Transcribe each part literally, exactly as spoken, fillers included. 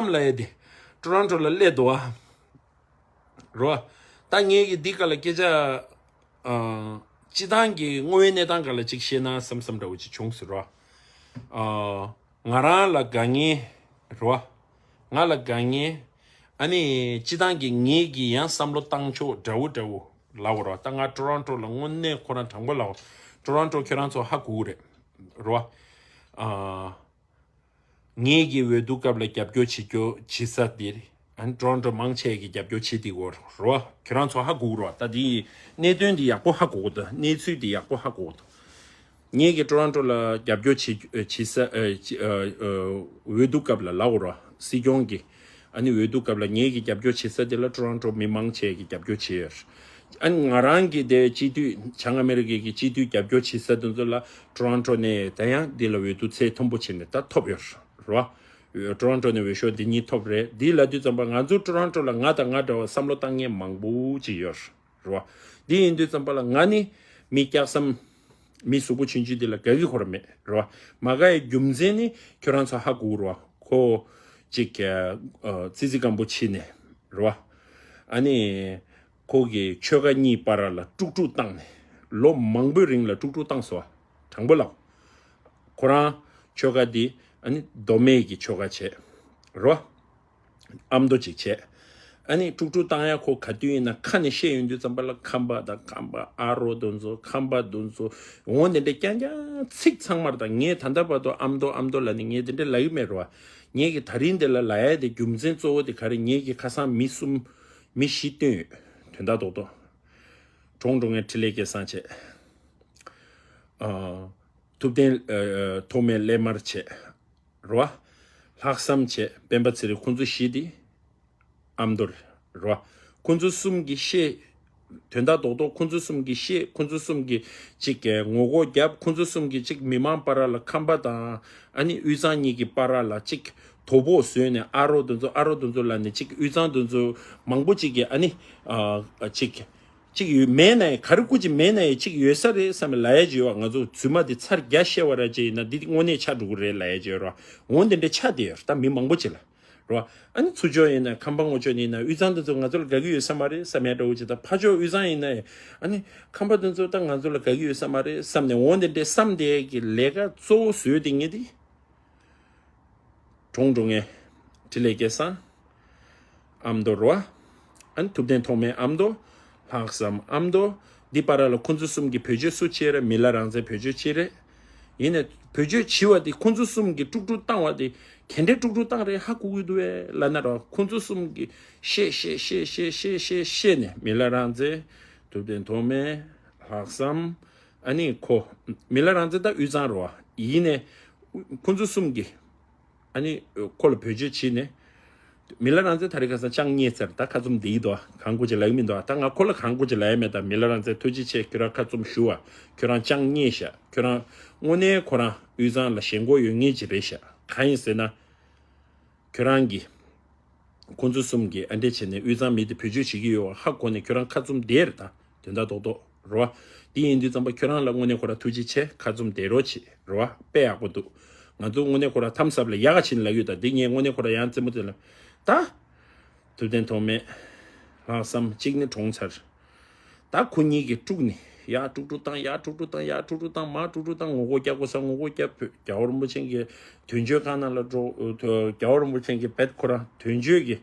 ལ་ཡ་དེ་ཊོ་རོན་ཊོ་ལ་སླེབས་འདུག་ཨ། རོ། ད་ངས་ཀྱི་འདི་ག་ལ་སྐད་ཆ། ཨ། སྤྱི་བཏང་གི་དངོས་ཡོད་གནས་སྟངས་ག་ལ་ཅིག་བཤད་ན་བསམ་བསམ་འདྲ་བོ་ཅིག་བྱུང་ཟེར་རོ། ཨ། ང་རང་ལ་དགའ་མཁན། རོ། ང་ལ་དགའ་མཁན། ཨ་ནི་སྤྱི་བཏང་གི་ངེད་ཀྱི་ཡང་བསམ་བློ་བཏང་ཕྱོགས་འདྲ་བོ་འདྲ་བོ་ལབ་རོ། ད་ང་ཊོ་རོན་ཊོ་ལ་དངོས་གནས་ཁོ་རང་དྲང་པོ་ལབ། ཊོ་རོན་ཊོ་ཁྱོད་རང་ཚོ་ཧ་གོ་གི་རེད། རོ། ཨ། ངེད་ཀྱི་འོས་བསྡུ་སྐབས་ལ་རྒྱབ་སྐྱོར་བྱེད་རྒྱུ་བྱེད་ས་དེ་རེད། ཨ་ནི་ཊོ་རོན་ཊོ་མང་ཆེ་གི་རྒྱབ་སྐྱོར་བྱེད་དེ་གོ་རོ། ཁྱོད་རང་ཚོ་ཧ་གོ་རོ། ད་དེ་གནད་དོན་དེ་ཡག་པོ་ཧ་གོ་གོ་ད། གནས་ཚུལ་དེ་ཡག་པོ་ཧ་གོ་གོ་ད། ངེད་ཀྱི་ཊོ་རོན་ཊོ་ལ་རྒྱབ་སྐྱོར་བྱེད་བྱེད་ས། ཨ། ཅི། ཨ། ཨ། འོས་བསྡུ་སྐབས་ལ་ལབ་རོ། སྲིད་སྐྱོང་གི། ཨ་ནི་འོས་བསྡུ་སྐབས་ལ་ངེད་ཀྱི་རྒྱབ་སྐྱོར་བྱེད་ས་དེ་ལ་ཊོ་རོན་ཊོ་མི་མང་ཆེ་གི་རྒྱབ་སྐྱོར་བྱེད་ཡོད། ཨ་ནི་ང་རང་གི་དེ་སྤྱི་འཐུས་བྱང་ཨ་མེ་རི་ཀའི་གི་སྤྱི་འཐུས་རྒྱབ་སྐྱོར་བྱེད་ས་དེ་ཚོ་ལ་ཊོ་རོན་ཊོ་ནས་ད་ཡང་འདི་ལ་འོས་བསྡུ་ཚད་མཐོན་པོ་བྱས་ནས་ད་ཐོབ་ཡོད་རོ། ཊོ་རོན་ཊོ་ནས་འོས་ཤོག་འདི་གཉིས་ཐོབ་རེད། འདི་ལབ་དུས་ཙམ་པ་ང་ཚོ་ཊོ་རོན་ཊོ་ལ་ང་དང་ང་འདྲ་བ་བསམ་བློ་བཏང་མཁན་མང་པོ་ཅིག་ཡོད་རོ། འདི་ཡིན་དུས་ཙམ་པ་ལ་ང་ནི་མི་སྐྱག་བསམ། མི་གཟུགས་པོ་ཆུང་ཆུང་འདི་ལ་དགའ་གི་ཁོ་ར་མེད་རོ། མ་དགའ་ཡའི་རྒྱུ་མཚན་ནི་ཁྱོད་རང་ཚོ་ཧ་གོ་རོ། ཁོ་ཅིག་ཨ། ཙི་ཙི་སྐམ་པོ་ཕྱིན་ནས་རོ། ཨ་ནི་ཁོ་གི་ཆོལ་ཁ་གཉིས་བར་ལ་དཀྲུག་དཀྲུག་བཏང་ནས་ལོ་མང་པོའི་རིང་ལ་དཀྲུག་དཀྲུག་བཏང་སོང་། དྲང་པོ་ལབ། ཁོ་རང་ཆོལ་ཁ་འདི་ཨ་ནི་མདོ་སྨད་ཀྱི་ཆོལ་ཁ་བྱས་རོ། ཨ་མདོ་ཅིག་བྱས། ཨ་ནི་དཀྲུག་དཀྲུག་བཏང་ཡ་ཁོ་ག་དུས་ཡིན་ན་ཁ་ནས་བཤད་ཡོང་དུས་ཙམ་པ་ལ་ཁམས་པ་དང་ཁམས་པ་ཨ་རོ་དེ་ཚོ་ཁམས་པ་དེ་ཚོ་འོ་དེ་འདྲ་རྐྱང་རྐྱང་ཚིག་ཚང་མར། ད་ངས་ད་ལྟ་བར་དུ་ཨ་མདོ་ཨ་མདོ་ལབ་ནས་ངས་དེ་འདྲ་ལབ་ཀྱི་མེད་རོ། ངས་ཀྱི་ད་རིང་འདི་ལ་ལབ་ཡ་དེ་རྒྱུ་མཚན་གཙོ་བོ་དེ་ག་རེ། ངས་ཀྱི་ཁ་སང་མི་གསུམ་མི་བཞི་བཏོན་ཡོད། དོན་དག་རྡོག་རྡོག། གྲོངས་འགྲོ་མཁན་འཕྲིན་ལས་སྐལ་བཟང་བྱས། ཨ། ཐུབ་བསྟན། ཨ། ཐོགས་མེད་སླད་མར་བྱས། རོ། ལྷག་བསམ་བྱས། སྤེན་པ་ཚེ་རིང་། ཁོང་ཚོ་བཞི་དེ་ཨ་མདོ་རེད། རོ། ཁོང་ཚོ་གསུམ་གྱིས་བཤད། དོན་དག་རྡོག་རྡོག་ཁོང་ཚོ་གསུམ་གྱིས་བཤད། ཁོང་ཚོ་གསུམ་གྱིས་ཅིག་གི་ངོ་རྒོལ་བརྒྱབ། ཁོང་ཚོ་གསུམ་གྱིས་ཅིག་མི་མང་བར་ལ་ཁམས་པ་དང་ཨ་ནི་དབུས་གཙང་གཉིས་ཀྱི་བར་ལ་ཅིག་དོ་ཕོག་བཟོས་ནས་ཨ་རོ་དེ་ཚོ་ཨ་རོ་དེ་ཚོ་ལབ་ནས་ཅིག་དབུས་གཙང་དེ་ཚོ་མང་པོ་ཅིག་གིས་ཨ་ནི། ཨ། ཅིག་ཅིག་ཡོད་མེད་ན་ཡང་། ག་རེ་སྐུ་ཅིག་མེད་ན་ཡང་ཅིག་ཡོད་ས་རེད་བསམ་པའི་ལབ་ཡ་ཅིག་ཡོད། ང་ཚོ་རྫུན་མ་འདི་ཚར་བརྒྱ་བཤད་པ་ར་ཅིག་ཡིན་ན་འདི་དངོས་གནས་ཆགས་འགྲོ་གི་རེད་ལབ་ཡ་ཅིག་ཡོད་ར། འོ་འདི་འདྲ་ཆགས་བསྡད་ཡོད་ར། ད་མི་མང་པོ་ཅིག་ལ་ར། ཨ་ནི་ཚུར་ཕྱོགས་ཡིན་ན་ཁམས་པ་ངོ་ཕྱོགས་ནས་ཡིན་ན་དབུས་གཙང་འདི་ཚོ་ང་ཚོ་ལ་དགའ་གི་ཡོད་ས་མ་རེད་བསམ་ཡ་འདྲ་བོ་ཅིག་ད་ཕར་ཕྱོགས་དབུས་གཙང་ཡིན་ན་ཡང་ཨ་ནི་ཁམས་པ་འདི་ཚོ་ད་ང་ཚོ་ལ་དགའ་གི་ཡོད་ས་མ་རེད་བསམ་ནས་འོ་འདི་འདྲ་བསམ་བསྡད་ཀྱི་ལས་ཀ་གཙོ་བོ་བཟོས་བསྡད་མཁན་འདི། གྲོངས་འགྲོ་མཁན་འཕྲིན་ལས་སྐལ་བཟང་། ཨ་མདོ་རོ། ཨ་ནི་ཐུབ་བསྟན་ཐོགས་མེད་ཨ་མདོ། ལྷག་བསམ་ཨ་མདོ། འདི་བར་ལ་ཁོང་ཚོ་གསུམ་གྱིས་བེད་སྤྱོད་སུ་བྱས་རེད། མི་ལ་རང་བཙན་བེད་སྤྱོད་བྱས་རེད། ཡིན་ནའི་བེད་སྤྱོད་བྱས་པ་དེ་ཁོང་ཚོ་གསུམ་གྱིས་དཀྲུག་དཀྲུག་བཏང་བ་དེ་ག་འདྲས་དཀྲུག་དཀྲུག་བཏང་རེད་ཧ་གོ་གི་འདུག་བས་ལབ་ན་རོ། ཁོང་ཚོ་གསུམ་གྱིས་བཤད་བཤད་བཤད་བཤད་བཤད་བཤད་ནས་མི་ལ་རང་བཙན། ཐུབ་བསྟན་ཐོགས་མེད། ལྷག་བསམ། ཨ་ནི་ཁོ། མི་ལ་རང་བཙན་ད་དབུས་གཙང་རོ། ཡིན་ནའི་ཁོང་ཚོ་གསུམ་གྱིས། ཨ་ནི་ཁོ་ལ་བེད་སྤྱོད་བྱས་ནས། མི་ལ་རང་བཙན་ད་རེས་ཁ་སང་ཅང་རྙེད་ཚར། ད་ཁ་བཙུམ་བསྡད་ཀྱི་འདུག་གང་དགོས་ཅིག་ལབ་ཀྱི་མི་འདུག་ད་ང་ཁོ་ལ་གང་དགོས་ཅིག་ལབ་ཡ་མེད། ད་མི་ལ་རང་བཙན་ཐུགས་རྗེ་ཆེ། ཁྱོད་རང་ཁ་བཙུམ་ཞུ་བ། ཁྱོད་རང་ཅང་རྙེད་ཤག་ཁྱོད་རང་དངོས་གནས་ཁོ་རང་དབུས་གཙང་ལ་ཞེན་ཁོག་ཡོད་མཁན་ཅིག་རེད་ཤག་གང་ཡིན་ཟེར་ན། ཁྱོད་རང་གིས། ཁོང་ཚོ་གསུམ་གྱིས་ཨ་འདྲས་བྱས་ནས་དབུས་གཙང་མི་དེ་བེད་སྤྱོད་བྱེད་ཀྱི་ཡོད་པ་ཧ་གོ་ནས་ཁྱོད་རང་ཁ་བཙུམ་བསྡད་རེད་ད། དོན་དག་རྡོག་རྡོག་རོ། འདི་ཡིན་དུས་ཙམ་པ་ཁྱོད་རང་ལ་དངོས་གནས་ཁོ་ར་ཐུགས་རྗེ་ཆེ། ཁ་བཙུམ་བསྡད་རོགས་བྱེད་རོ། དཔེ་ཡག་པོ་འདུག་ང་ཚོ་དངོས་གནས་ཁོ་ར་ཐམས་ཅད་ལ་ཡག་ག་བྱིན་ལབ་ཡོད་ད། འདི་ངས་དངོས་གནས་ཁོ་ར་ཡང་རྩེད་མོ་རྩེ་ལ། ད། ཐུབ་བསྟན་ཐོགས་མེད། ལྷག་བསམ་གཅིག་ནི་གྲོངས་ཚར། ད་ཁོ་གཉིས་ཀྱིས་དཀྲུགས་ནས་ཡར་དཀྲུག་དཀྲུག་བཏང་། ཡར་དཀྲུག་དཀྲུག་བཏང་། ཡར་དཀྲུག་དཀྲུག་བཏང་། མར་དཀྲུག་དཀྲུག་བཏང་། ངོ་རྒོལ་རྒྱག་དགོས་ས་ངོ་རྒོལ་རྒྱབ། རྒྱལ་བ་རིན་པོ་ཆེ་གི་དོན་གཅོད་ཁང་ནང་ལ་འགྲོ། རྒྱལ་བ་རིན་པོ་ཆེ་གི་བེད་ཁོ་རང་དོན་གཅོད་ཀྱི་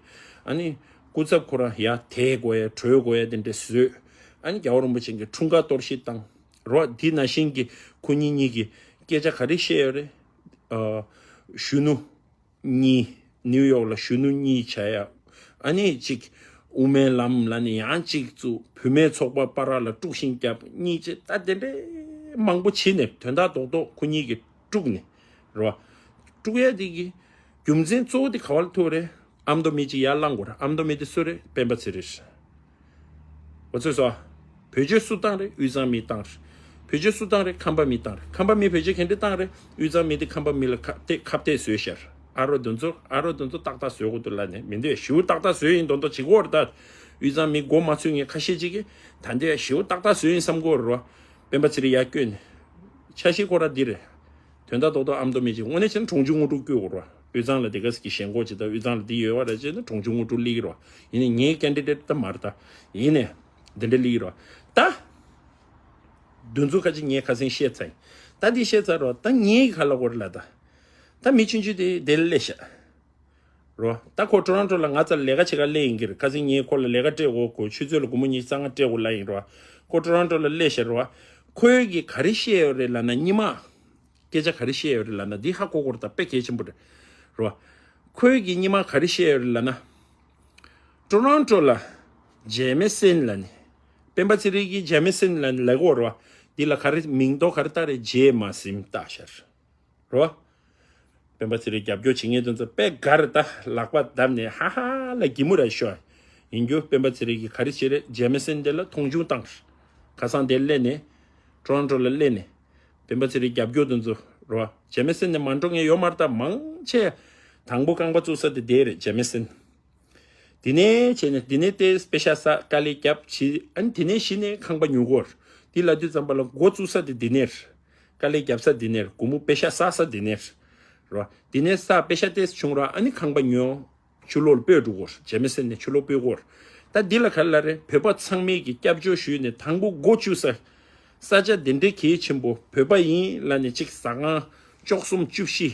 ཨ་ནི་སྐུ་ཚབ་ཁོ་རང་ཡར་དེད་དགོས་ཡ་བྲོས་དགོས་ཡ་དེ་འདྲ་བཟོས། ཨ་ནི་རྒྱལ་བ་རིན་པོ་ཆེ་གི་འཁྲུངས་སྐར་གཏོར་བཤིག་བཏང་རོ། དེ་ནང་བཞིན་གྱི་ཁོ་གཉིས་གཉིས་ཀྱིས་སྐད་ཆ་ག་རེ་བཤད་ཡོད་རེད། ཨ། གཞོན་ནུ། གཉིས། ནིའུ་ཡོག་ལ་གཞོན་ནུ་གཉིས་བྱ་ཡ། ཨ་ནི་གཅིག་དབུ་མའི་ལམ་ལ་ནི་ཡང་གཅིག་བཙུགས། བུད་མེད་ཚོགས་པ་བར་ལ་དཀྲུག་ཤིང་བརྒྱབ། གཉིས་བྱས་ད་དེ་འདྲའི་མང་པོ་བྱས་ནས་དོན་དག་རྡོག་རྡོག་ཁོ་གཉིས་ཀྱིས་དཀྲུགས་ནས་རེད་བ། དཀྲུགས་ཡ་དེ་གི་རྒྱུ་མཚན་གཙོ་བོ་དེ་ག་བ་ལ་ཐུག་རེད། ཨ་མདོ་མི་གཅིག་ཡར་ལངས་དགོས་རེད། ཨ་མདོ་མི་དེ་སུ་རེད། སྤེན་པ་ཚེ་རིང་རེད། འོ་ཚོད་སོ། བེད་སྤྱོད་སུ་བཏང་རེད། དབུས་གཙང་མི་བཏང་རེད། བེད་སྤྱོད་སུ་བཏང་རེད། ཁམས་པ་མི་བཏང་རེད། ཁམས་པ་མི་བེད་སྤྱོད་ག་འདྲས་བཏང་རེད། དབུས་གཙང་མི་དེ་ཁམས་པ་མི་ལ་ཁ་གཏད་ཁ་གཏད་བཟོས་ཤར། ཨ་རོ་དེ་ཚོ་ཨ་རོ་དེ་ཚོ་ཏག་ཏག་བཟོས་དགོས་འདུག་ལབ་ནས་མི་འདོད་ཞེ་པོ་ཏག་ཏག་བཟོས་ཡིན་མདོག་མདོག་བྱེད་ཀྱི་ཡོད་རེད་ད། དབུས་གཙང་མི་མགོ་མ་ཚོས་མཁན་ཁ་ཤས་ཅིག་གིས་ད་འདི་ཞེ་པོ་ཏག་ཏག་བཟོས་ཡིན་བསམ་གྱི་ཡོད་རེད་བ། སྤེན་པ་ཚེ་རིང་ཡར་བསྐྱོད་ནས་ཆ་ཤས་ཁོ་ར་འདི་རེད། དོན་དག་རྡོག་རྡོག་ཨ་མདོ་མི་གཅིག་དངོས་གནས་བྱས་ན་གྲོང་ཆུང་དངོས་གྲུབ་བསྐྱོད་དགོས་རེད་བ། དབུས་གཙང་ལ་དེ་ག་ཟིག་གི་ཞེན་ཁོག་ཅིག་དང་། དབུས་གཙང་ལ་དེ་ཡོད་པ་རེད་ཅེ་ན་གྲོང་ཆུང་ངོ་དྲུག་སླེབས་ཀྱི་རེད་བ། ཡིན་ནའི་ངའི་ཀེན་ཌི་ཌེ་ཊི་ད་མ་རེད་ད། ཡིན་ནའི་དེ་འདྲ་སླེབས་ཀྱི་རེད་བ། ད་འདི་ཚོ་ཁ་ཅིག་ངས་ཁ་སང་བཤད་ཚར་ཡིན། ད་འདི་བཤད་ཚར་རོ། ད་ངའི་ག་ལ་གོ་རེད་ལ། ད་ད་མི་ཆུང་ཆུང་དེ་དེ་ལ་སླེབས་ཤག་རོ། ད་ཁོ་ཊོ་རོན་ཊོ་ལ་ང་རྩར་ལས་ཀ་བྱེད་ག་སླེབས་ཡིན་གྱི་རེད། ཁ་སང་ངས་ཁོ་ལ་ལས་ཀ་སྤྲད་དགོས། ཁོ་ཆུ་ཚོད་ལ་སྒོར་མོ་ཉི་ཤུ་རྩ་ལྔ་སྤྲད་དགོས་ལབ་ཡིན་རོ། ཁོ་ཊོ་རོན་ཊོ་ལ་སླེབས་ཤག་རོ། ཁོས་གི་ག་རེ་བཤད་ཡོད་རེད་ལབ་ན། སྔོན་མ་སྐད་ཆ་ག་རེ་བཤད་ཡོད་རེད་ལབ་ན། འདི་ཧ་གོ་དགོས་རེད། ད་དཔེ་གལ་ཆེན་པོ་རེད་རོ། ཁོས་གི་སྔོན་མ་ག་རེ་བཤད་ཡོད་རེད་ལབ་ན། ཊོ་རོན་ཊོ་ལ་ཇེ་མེ་སན་ལབ་ནས། སྤེན་པ་ཚེ་རིང་གིས་ཇེ་མེ་སན་ལབ་ནས་ལབ་ཀྱི་ཡོད་རེད་བ། འདི་ལ་ག་རེ་མིང་འདོགས་ག་རེ་བཏགས་རེད། རྗེས་མ་ཟིན་བཏགས་ཤག་རོ། སྤེན་པ་ཚེ་རིང་རྒྱབ་སྐྱོར་བྱེད་མཁན་དེ་ཚོ་དཔེ་དགའ་རེད། ད་ལག་པ་བརྡབས་ནས་ཧ་ཧ་ལ་གི་མུ་ར་ཤོར་ཡིན་རྒྱུ། སྤེན་པ་ཚེ་རིང་གིས་ག་རེ་བྱས་རེད། ཇེ་མེ་སན་དེ་ལ་མཐོང་ཆུང་བཏང་། ཁ་སང་དེར་སླེབས་ནས། ཊོ་རོན་ཊོ་ལ་སླེབས་ནས། སྤེན་པ་ཚེ་རིང་རྒྱབ་སྐྱོར་དེ་ཚོ་རོ། ཇེ་མེ་སན་ནས་མ་འགྲོ་མཁན་ཡོད་མ་རེད། ད་མང་ཆེ་དང་པོ་རྐང་པ་བཙུགས་ས་དེ་དེ་རེད། ཇེ་མེ་སན། དེ་ནས་བྱས་ནས་དེ་ནས་དེ་པེ་ཤ་ཟ། དཀའ་ལས་བརྒྱབ་བྱས། ཨ་ནི་དེ་ནས་གཞི་ནས་ཁང་པ་ཉོ་གི་ཡོད་རེད། དེ་ལབ་དུས་ཙམ་པ་ལ་འགོ་བཙུགས་ས་དེ་དེ་ནས་རེད། དཀའ་ལས་བརྒྱབ་ས་དེ་ནས་རེད། སྒོར་མོ་པེ་ཤ་བསགས་ས་དེ་ནས་རེད་རོ། དེ་ནས་ས་པེ་ཤ་ཏོག་ཙམ་བྱུང་ར། ཨ་ནི་ཁང་པ་ཉོ། ཕྱི་ལོགས་ལ་སྤོས་འགྲོ་གི་ཡོད་རེད། ཇེ་མེ་སན་ནས་ཕྱི་ལོགས་སྤོས་གི་ཡོད་རེད། ད་འདི་ལ་ག་རེ་ལབ་རེད། བོད་པ་ཚང་མས་ཀྱི་སྐྱབས་བཅོལ་ཞུས་ནས་དང་པོ་འགོ་བཙུགས་ས། ས་ཆ་དེ་འདྲའི་གལ་ཆེན་པོ། བོད་པ་ཡིན་ལབ་ནས་གཅིག་ཟ་ཁང་བཅུ་གསུམ་བཅུ་བཞི་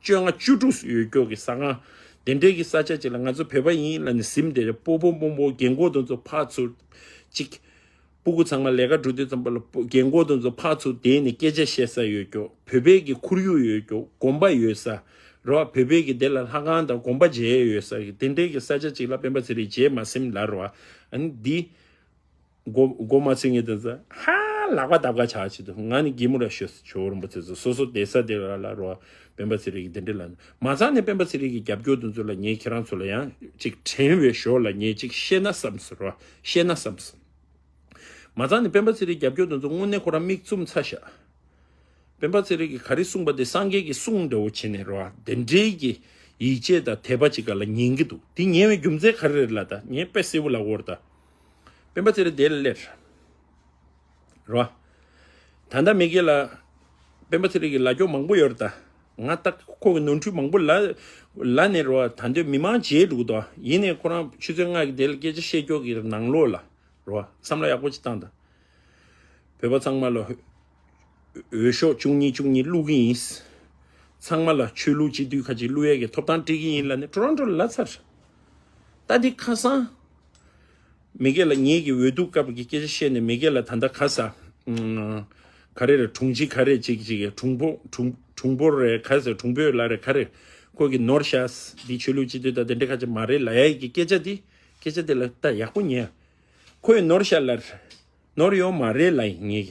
བཅོ་ལྔ་བཅུ་དྲུག་ཡོད་ཀྱོག་གི་ས་ཁང་དེ་འདྲའི་གི་ས་ཆ་ཅིག་ལ་ང་ཚོ་བོད་པ་ཡིན་ལབ་ནས་ཟིན་བསྡད་རེད། སྤོ་བོ་སྤོ་བོ་རྒན་གོག་དེ་ཚོ་ཕར་ཚུར་གཅིག་སྤུ་གུ་ཚང་མ་ལས་ཀ་འགྲོ་དུས་ཙམ་པ་ལ་སྤོ་རྒན་གོག་དེ་ཚོ་ཕར་ཚུར་བསྡད་ནས་སྐད་ཆ་བཤད་ས་ཡོད་ཀྱོག་བོད་པའི་གི་ཁོར་ཡུག་ཡོད་ཀྱོག་དགོན་པ་ཡོད་ས་རེད་བ། བོད་པའི་གི་དེ་ལ་ལྷ་ཁང་དང་དགོན་པ་མཇལ་ཡས་ཡོད་ས་གི་དེ་འདྲའི་གི་ས་ཆ་ཅིག་ལ་སྤེན་པ་ཚེ་རིང་རྗེས་མ་ཟིན་ལབ་རེད་བ། ཨ་ནི་འདི་མགོ་མགོ་མ་ཚོས་ངེས་དེ་ཚོ་ཧ་ལག་པ་བརྡབ་ཁ་ཆགས་བྱེད་དུ། ང་ནི་གད་མོ་ར་ཤོར། ཇོ་བོ་རིན་པོ་ཆེ་ཚོ་སོ་སོ་བསྡད་ས་དེ་ལ་ལ་རོ། སྤེན་པ་ཚེ་རིང་གི་དེ་འདྲ་ལ་མ་ཚང་ནས་སྤེན་པ་ཚེ་རིང་གི་རྒྱབ་སྐྱོར་དེ་ཚོ་ལ་ངས་ཁྱེད་རང་ཚོ་ལ་ཡང་ཅིག་དྲན་པའི་ཞོར་ལ་ངས་ཅིག་བཤད་ན་བསམ་སོང་རོ། བཤད་ན་བསམ་སོང་། མ་ཚང་ནས་སྤེན་པ་ཚེ་རིང་རྒྱབ་སྐྱོར་དེ་ཚོ་དངོས་གནས་ཁོ་རང་མིག་བཙུམ་ཚར་ཤག་སྤེན་པ་ཚེ་རིང་གིས་ག་རེ་གསུངས་པ་དེ་སངས་རྒྱས་ཀྱི་གསུང་འདྲ་བོ་བྱས་ནས་རོ། དེ་འདྲའི་གི་ཡིད་ཆེས་དང་དད་པ་ཅིག་ག་ལ་ཉན་གྱི་འདུག་དེ་ཉན་པའི་རྒྱུ་མཚན་ག་རེ་རེད་ལབ། ད་ངས་དཔེ་གསལ་པོ་ལབ་དགོས་རེད་ད། སྤེན་པ་ཚེ་རིང་དེ་ལ་སླེབས་རོ། ད་ལྟ་མི་སྒེར་ལ་སྤེན་པ་ཚེ་རིང་གི་ལབ་ཀྱོག་མང་པོ་ཡོད་རེད་ད། ང་ད་ཁོ་གི་ནོར་འཁྲུལ་མང་པོ་ལ་ལ་ནས་རོ། ད་འདོད་མི་མང་བརྗེད་འགྲོ་གི་འདུག་ཡིན་ནའི་ཁོ་རང་ཆུ་ཚོད་ལྔ་གི་དེ་ལ་སྐད་ཆ་བཤད་ཀྱོག་གི་ནང་ལོགས་ལ་རོ། བསམ་བློ་ཡག་པོ་ཅིག་བཏང་དང་། བོད་པ་ཚང་མ་ལ་འོས་ཤོག་བཅུ་གཉིས་བཅུ་གཉིས་བླུག་གི་ཡིན། ཚང་མ་ལ་ཆོས་ལུགས་སྤྱི་འཐུས་ཁ་ཅིག་བླུག་ཡས་ཀྱི་ཐོབ་ཐང་སྤྲད་ཀྱི་ཡིན་ལབ་ནས་ཊོ་རོན་ཊོ་ལ་ལབ་ཚར། ད་འདི་ཁ་སང་མི་སྒེར་ལ་ངེད་ཀྱི་འོས་བསྡུ་སྐབས་ཀྱི་སྐད་ཆ་བཤད་ནས། མི་སྒེར་ལ་ད་ལྟ་ག་ས་ཨུམ། ག་རེ་རེད། དྲུང་ཆེ་ག་རེ་ཅིག་ཅིག་གི་དྲུང་པོ་དྲུང་དྲུང་པོ་རེད། ག་ས་དྲུང་པོ་ལ་རེད། ག་རེ་ཁོ་གི་ནོར་ཤག་འདི་ཆོས་ལུགས་སྤྱི་འཐུས་དང་དེ་འདྲ་ཁ་ཅིག་མ་རེད་ལབ་ཡས་ཀྱི་སྐད་ཆ་འདི། སྐད་ཆ་འདི་ལ་ད་ཡག་པོ་ཉན། ཁོས་ནོར་ཤག་ལ་རེད། ནོར་ཡོད་མ་རེད་ལབ་ཡིན། ངས་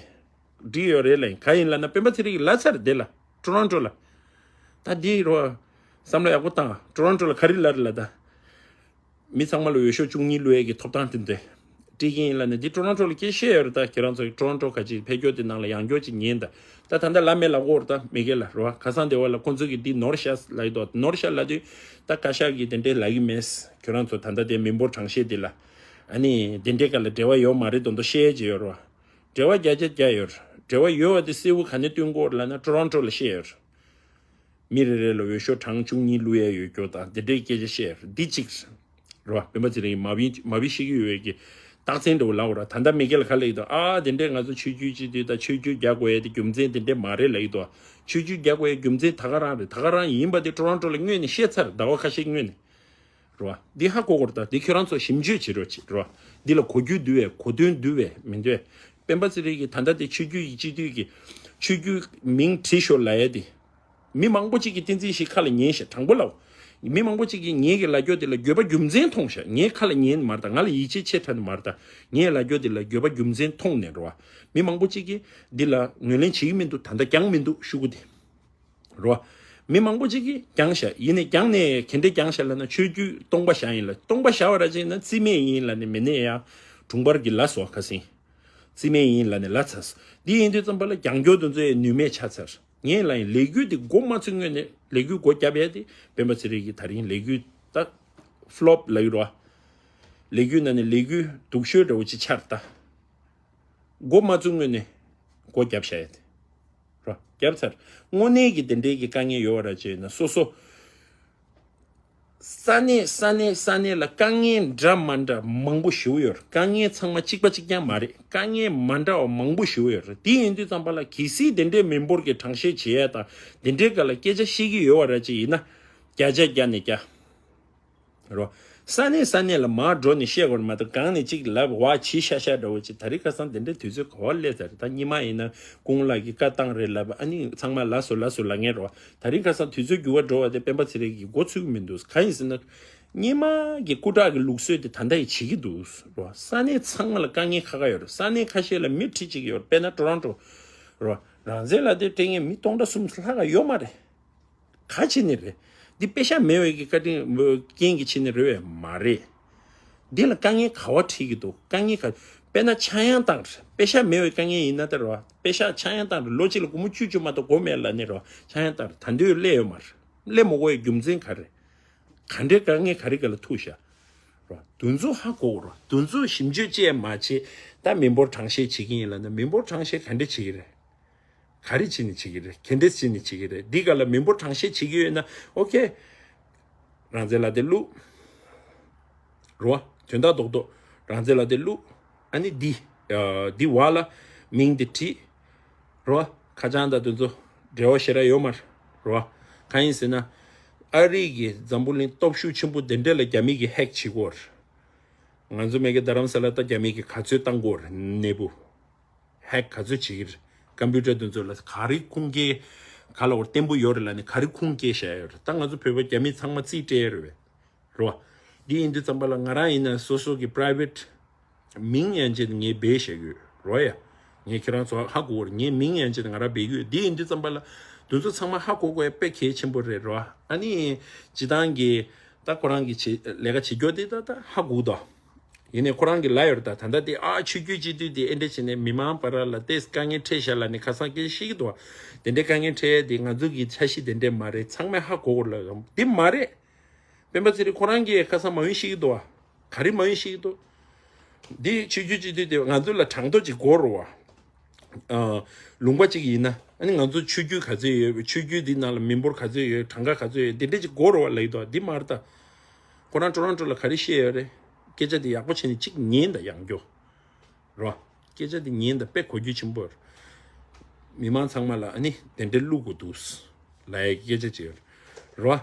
འགྲིག་ཡོད་རེད་ལབ་ཡིན། ག་ཡིན་ལབ་ན་སྤེན་པ་ཚེ་རིང་གིས་ལབ་ཚར་དེ་ལ་ཊོ་རོན་ཊོ་ལ། ད་འདི་རོ། བསམ་བློ་ཡག་པོ་བཏང་། ཊོ་རོན་ཊོ་ལ་ག་རེ་ལབ་རེད་ལབ་ད། མི་ཚང་མ་ལ་འོས་ཤོག་བཅུ་གཉིས་བླུག་ཡས་ཀྱི་ཐོབ་ཐང་དེ་འདྲ་སྤྲད་ཀྱི་ཡིན་ལབ་ནས་འདི་ཊོ་རོན་ཊོ་ལ་སྐད་བཤད་ཡོད་རེད་ད། ཁྱེད་རང་ཚོ་ཊོ་རོན་ཊོ་ག་ཅིག་ཕེབས་སྐྱོར་དེ་ནང་ལ་ཡང་སྐྱོར་ཅིག་ཉན་ད། ད་ད་ལྟ་ལབ་མེད་ལབ་གོ་རེད་ད། མི་སྒེར་ལ་རོ། ཁ་སང་དེ་བ་ལ་ཁོང་ཚོ་གིས་འདི་ནོར་ཤག་ལབ་ཡི་འདུག་ནོར་ཤག་ལབ་དུས་ད་བཀའ་ཤག་གིས་དེ་འདྲའི་ལབ་ཀྱི་མེད། ཁྱོད་རང་ཚོ་ད་ལྟ་དེ་མི་འབོར་གྲངས་བཤད་དེ་ལ། ཨ་ནི་དེ་འདྲའི་སྐབས་ལ་འབྲེལ་བ་ཡོད་མ་རེད་མདོག་མདོག་བཤད་ཀྱི་ཡོད་རེད་བ། འབྲེལ་བ་བརྒྱ་ཆ་བརྒྱ་ཡོད་རེད། འབྲེལ་བ་ཡོད་པ་དེ་གསལ་པོ་ག་ནས་སྟོན་གྱི་ཡོད་རེད་ལབ་ན་ཊོ་རོན་ཊོ་ལ་བཤད་ཡོད་རེད། མི་རེ་རེ་ལ་འོས་ཤོག་གྲངས་བཅུ་གཉིས་བླུག་ཡས་ཡོད་སྐྱོ་དང་དེ་འདྲའི་སྐད་ཆ་བཤད་ཡོད་རེད། འདི་གཅིག་རེད་བ། སྤེན་པ་ཚེ་རིང་མ་བི་མ་བི་ཤེས་ཀྱི་ཡོད་པའི་གི་རྟགས་མཚན་འདྲ་བོ་ལབ་དགོས་རེད། ད་ལྟ་མི་སྒེར་ལ་ག་ལབ་ཀྱི་འདུག་ཨ་དེ་འདྲས་ང་ཚོ་ཆོས་བརྒྱུད་སྤྱི་འཐུས་དང་ཆོས་བརྒྱུད་རྒྱག་དགོས་ཡས་དེ་རྒྱུ་མཚན་དེ་འདྲས་མ་རེད་ལབ་ཀྱི་འདུག་ཆོས་བརྒྱུད་རྒྱག་དགོས་ཡས་རྒྱུ་མཚན་ད་ག་རང་རེད། ད་ག་རང་ཡིན་པ་དེ་ཊོ་རོན་ཊོ་ལ་སྔོན་ནས་བཤད་ཚར། ཟླ་བ་ཁ་ཤས་སྔོན་ནས། རེད་བ། འདི་ཧ་གོ་དགོས་རེད་ད། འདི་ཁྱོད་རང་ཚོ་ཞིབ་འཇུག་བྱེད་རོགས་བྱེད་རེད་བ། འདི་ལ་གོ་རྒྱུ་འདུག་བས། གོ་དོན་འདུག་བས། མི་འདུག་བས། སྤེན་པ་ཚེ་རིང་གིས་ད་ལྟ་དེ་ཆོས་བརྒྱུད་ཀྱི་སྤྱི་འཐུས་ཀྱི་ཆོས་བརྒྱུད་མིང་བྲིས་ཤོག་ལབ་ཡས་དེ། མི་མང་པོ་ཅིག་གིས་བསྟན་འཛིན་ཞིག་ཁ་ལ་ཉན་ཤག་དྲང་པོ་ལབ། མི་མང་པོ་ཅིག་གིས་ངེད་ཀྱི་ལབ་རྒྱུ་དེ་ལ་དགོས་པ་རྒྱུ་མཚན་མཐོང་ཤག་ངའི་ཁ་ལ་ཉན་མ་རེད་ད། ང་ལ་ཡིད་ཆེས་ཆེ་དྲགས་ནི་མ་རེད་ད། ངའི་ལབ་རྒྱུ་དེ་ལ་དགོས་པ་རྒྱུ་མཚན་མཐོང་ནས་རེད་བ། མི་མང་པོ་ཅིག་གིས་འདི་ལ་ངོས་ལེན་བྱེད་ཀྱི་མི་འདུག་ད་ལྟ་ཀྱང་མི་འདུག་ཤོག་གུ་དེ། རོ། མི་མང་པོ་ཅིག་གིས་བརྒྱངས་ཤག་ཡིན་ནའི་བརྒྱངས་ནས་ག་འདྲས་བརྒྱངས་ཤག་ལབ་ན་ཆོས་བརྒྱུད་སྟོང་པ་བཞག་ཡིན་ལ། སྟོང་པ་བཞག་པ་ར་ཅིག་ཡིན་ན་རྩིས་མེད་ཡིན་ལབ་ནས་མི་སྣས་ཡང་དྲུང་འཕར་གྱིས་ལབ་སོང་ཁ་སང་། རྩིས་མེད་ཡིན་ལབ་ནས་ལབ་ཚར་སོང་། འདི་ཡིན་དུས་ཙམ་པ་ལ་རྒྱང་སྐྱོར་དེ་ཚོ་ཡང་ནུས་མེད་ཆགས་ཚར། ངས་ལབ་ཡིན་ལས་འགུལ་འདི་འགོ་མ་ཚུགས་སྔོན་ནས་ལས་འགུལ་སྒོ་བརྒྱབ་ཡས་དེ་སྤེན་པ་ཚེ་རིང་གིས་ད་རིང་ལས་འགུལ་ད་ཕློབ་ལབ་ཡོད་རོ། ལས་འགུལ་ནང་ནས་ལས་འགུལ་སྡུག་ཤོས་འདྲ་བོ་ཅིག་ཆགས་ད། འགོ་མ་བཙུགས་སྔོན་ནས་སྒོ་བརྒྱབ་བཞག་ཡ་དེ། རོ། བརྒྱབ་ཚར། དངོས་གནས་ཀྱི་དེ་འདྲའི་གི་དཀའ་ངལ་ཡོད་པ་ར་བྱས་ན་སོ་སོ། ས་གནས་ས་གནས་ས་གནས་ལ་དཀའ་ངལ་འདྲ་མ་འདྲ་མང་པོ་ཞེ་པོ་ཡོད་རེད། དཀའ་ངལ་ཚང་མ་གཅིག་པ་གཅིག་རྐྱང་མ་རེད། དཀའ་ངལ་མ་འདྲ་བ་མང་པོ་ཞེ་པོ་ཡོད་རེད། དེ་ཡིན་དུས་ཙམ་པ་ལ་གལ་སྲིད་དེ་འདྲའི་མི་འབོར་གྱི་གྲངས་བཤེར་བྱེད་ཡ་དང་དེ་འདྲའི་སྐབས་ལ་སྐད་ཆ་བཤད་ཀྱི་ཡོད་པ་ར་ཅིག་ཡིན་ན། བརྒྱ་ཆ་བརྒྱ་ནས་བརྒྱ། རོ། ས་གནས་ས་གནས་ལ་མར་འགྲོ་ནས་བཤད་དགོས་རེད་མ་གཏོགས་གང་ནས་གཅིག་ལབ་བ་བྱི་ཤ་ཤ་འདྲ་བོ་ཅིག་ད་རེས་ཁ་སང་དེ་འདྲའི་དུས་ཚོད་ག་བ་སླེབས་ཚར་རེད། ད་སྔོན་མ་ཡིན་ན་སྐུ་ངོ་ལགས་ཀྱིས་བཀའ་བཏང་རེད་ལབ། ཨ་ནི་ཚང་མ་ལ་སོ་ལ་སོ་ལབ་མཁན་རེད་བ། ད་རེས་ཁ་སང་དུས་ཚོད་འགྱུར་བ་འགྲོ་བ་དེ་སྤེན་པ་ཚེ་རིང་གིས་མགོ་ཚོས་ཀྱི་མི་འདུག་གང་ཡིན་ཟེར་ན། སྔོན་མ་གི་སྐུ་དྲག་གི་ལུགས་སྲོལ་དེ་ད་ལྟ་ཡང་བྱེད་ཀྱི་འདུག་རེད་བ། ས་གནས་ཚང་མ་ལ་དཀའ་ངལ་ཁག་ཁག་ཡོད་རེད། ས་གནས་ཁ་ཤས་ལ་མི་ཁྲི་གཅིག་ཡོད་རེད། དཔེར་ན་ཊོ་རོན་ཊོ་རེད་བ། རང་བཙན་ལ་དེ་སྤྲད་མཁན་མི་སྟོང་ཕྲག་གསུམ་ལྷག་ཡོད་མ་རེད། ག་བྱས་ནས་རེད། འདི་པེ་ཤ་མེད་པའི་གི་བཀའ་དྲིན་རྐྱེན་གྱིས་བྱས་ནས་རེད་པས་མ་རེད། འདི་ལ་དཀའ་ངལ་ག་བ་འཕྲད་ཀྱི་འདུག་དཀའ་ངལ་ག་དཔེར་ན་ཆག་ཡང་བཏང་རེད། པེ་ཤ་མེད་པའི་དཀའ་ངལ་ཡིན་ན་ད་རེད་བ། པེ་ཤ་ཆག་ཡང་བཏང་རེད། ལོ་གཅིག་ལ་སྒོར་མོ་བཅུ་བཅུ་མ་གཏོགས་དགོས་མེད་ལབ་ནས་རེད་བ། ཆག་ཡང་བཏང་རེད། ད་དུང་སླེབས་ཡོད་མ་རེད། སླེབས་མ་དགོས་པའི་རྒྱུ་མཚན་ག་རེ། ག་འདྲའི་དཀའ་ངལ་ག་རེ་ག་ལ་ཐུག་ཤག་རེད་བ། དེ་ཚོ་ཧ་གོ་དགོས་རེད་བ། དེ་ཚོ་ཞིབ་འཇུག་བྱས་མ་བྱས། ད་མི་འབོར་གྲངས་བཤེར་བྱེད་ཀྱི་ཡིན་ལབ་ན་མི་འབོར་གྲངས་བཤེར་ག་འདྲ་བྱེད་ཀྱི་རེད། ག་རེ་བྱས་ནས་བྱེད་ཀྱི་རེད། ག་འདྲས་བྱས་ནས་བྱེད་ཀྱི་རེད། འདི་ག་ལ་མི་འབོར་གྲངས་བཤེར་བྱེད་ཀྱི་ཡོད་ན་ཨོ་ཁེ། རང་བཙན་ལ་དེ་བླུགས། རེད་བ། དོན་དག་རྡོག་རྡོག་རང་བཙན་ལ་དེ་བླུགས། ཨ་ནི་འདི། ཨ། འདི་བ་ལ་མིང་དེ་བྲིས། རེད་བ། ཁ་བྱང་དང་དེ་ཚོ་འབྲེལ་བ་ཞེ་དྲག་ཡོད་མ་རེད། རེད་བ། གང་ཡིན་ཟེར་ན། ཨ་རི་གི་འཛམ་བུ་གླིང་སྟོབས་ཤུགས་ཆེན་པོ་དེ་འདྲས་ལ་རྒྱ་མི་གིས་ཧེག་བྱེད་ཀྱི་ཡོད་རེད། ང་ཚོ་མ་གི་རྡ་རམ་ས་ལ་ད་རྒྱ་མི་གིས་ག་ཚོད་བཏང་གི་ཡོད་རེད་ནས་བུ། ཧེག་ག་ཚོད་བྱེད་ཀྱི་རེད། ཀམ་པུ་ཊར་དེ་ཚོ་ལ་ག་རེ་ཁུངས་སྐྱེལ། ག་ལ་བར་བརྟན་པོ་ཡོད་རེད་ལབ་ནས་ག་རེ་ཁུངས་སྐྱེལ་བཞག་ཡོད་རེད། ད་ང་ཚོ་བོད་པ་རྒྱ་མི་ཚང་མ་རྩིས་སྤྲད་ཡོད་རེད་པས། རེད་བ། འདི་ཡིན་དུས་ཙམ་པ་ལ་ང་རང་ཡིན་ན་སོ་སོ་གི་པ་རའི་ཝེ་ཊི་མིང་ཡན་ཆད་ངས་སྦས་བཞག་ཡོད་རེད་ཡ། ངས་ཁྱེད་རང་ཚོ་ཧ་གོ་བར་ངས་མིང་ཡན་ཆད་ང་རང་སྦས་ཡོད། འདི་ཡིན་དུས་ཙམ་པ་ལ་དེ་ཚོ་ཚང་མ་ཧ་གོ་དགོས་ཡ་དཔེ་གལ་ཆེན་པོ་རེད་རེད་བ། ཨ་ནི་སྤྱི་བཏང་གི་ད་ཁོ་རང་གི་བྱེད་ལས་ཀ་བྱེད་རྒྱུ་དེ་ད་ད་ཧ་གོ་དོ། ཡིན་ནའི་ཁོ་རང་གིས་ལབ་ཡོད་རེད། ད་ད་ལྟ་དེ་ཨ་ཆོས་བརྒྱུད་སྤྱི་འཐུས་དེ་ཨེ་འདྲ་བྱས་ནས་མི་མང་བར་ལ་ཏོག་ཙམ་དཀའ་ངལ་འཕྲད་ཤག་ལབ་ནས་ཁ་སང་སྐད་ཆ་བཤད་ཀྱི་འདུག་བ། དེ་འདྲའི་དཀའ་ངལ་འཕྲད་ཡས་དེ་ང་ཚོ་གི་འཆར་གཞི་དེ་འདྲས་མ་རེད། ཚང་མས་ཧ་གོ་དགོས་ལབ་ཡོང་། དེ་མ་རེད། སྤེན་པ་ཚེ་རིང་ཁོ་རང་གིས་ཁ་སང་མ་འོངས་བཤད་ཀྱི་འདུག་བ། ག་རེ་མ་འོངས་བཤད་ཀྱི་འདུག་འདི་ཆོས་བརྒྱུད་སྤྱི་འཐུས་དེ་ང་ཚོ་ལ་གྲངས་ཐོ་ཅིག་དགོས་རེད་བ། ཨ། ལུང་པ་ཅིག་ཡིན་ན་ཨ་ནི་ང་ཚོ་ཆོས་བརྒྱུད་ག་ཚོད་ཡོད། ཆོས་བརྒྱུད་འདི་ནང་ལ་མི་འབོར་ག་ཚོད་ཡོད། གྲངས་ཀ་ག་ཚོད་ཡོད། དེ་འདྲས་ཅིག་དགོས་རེད་བ་ལབ་ཀྱི་འདུག་བ། འདི་མ་རེད་ད། ཁོ་རང་ཊོ་རོན་ཊོ་ལ་ག་རེ་བཤད་ཡོད་རེད། སྐད་ཆ་དེ་ཡག་པོ་བྱས་ནས་གཅིག་ཉན་དང་ཡང་སྐྱོ། རོ། སྐད་ཆ་དེ་ཉན་དང་དཔེ་གོ་རྒྱུ་ཆེན་པོ་རེད། མི་མང་ཚང་མ་ལ་ཨ་ནི་དེ་འདྲའི་བླུག་དགོས་འདུག་ལབ་ཡའི་སྐད་ཆ་ཅིག་ཡོད་རེད། རོ།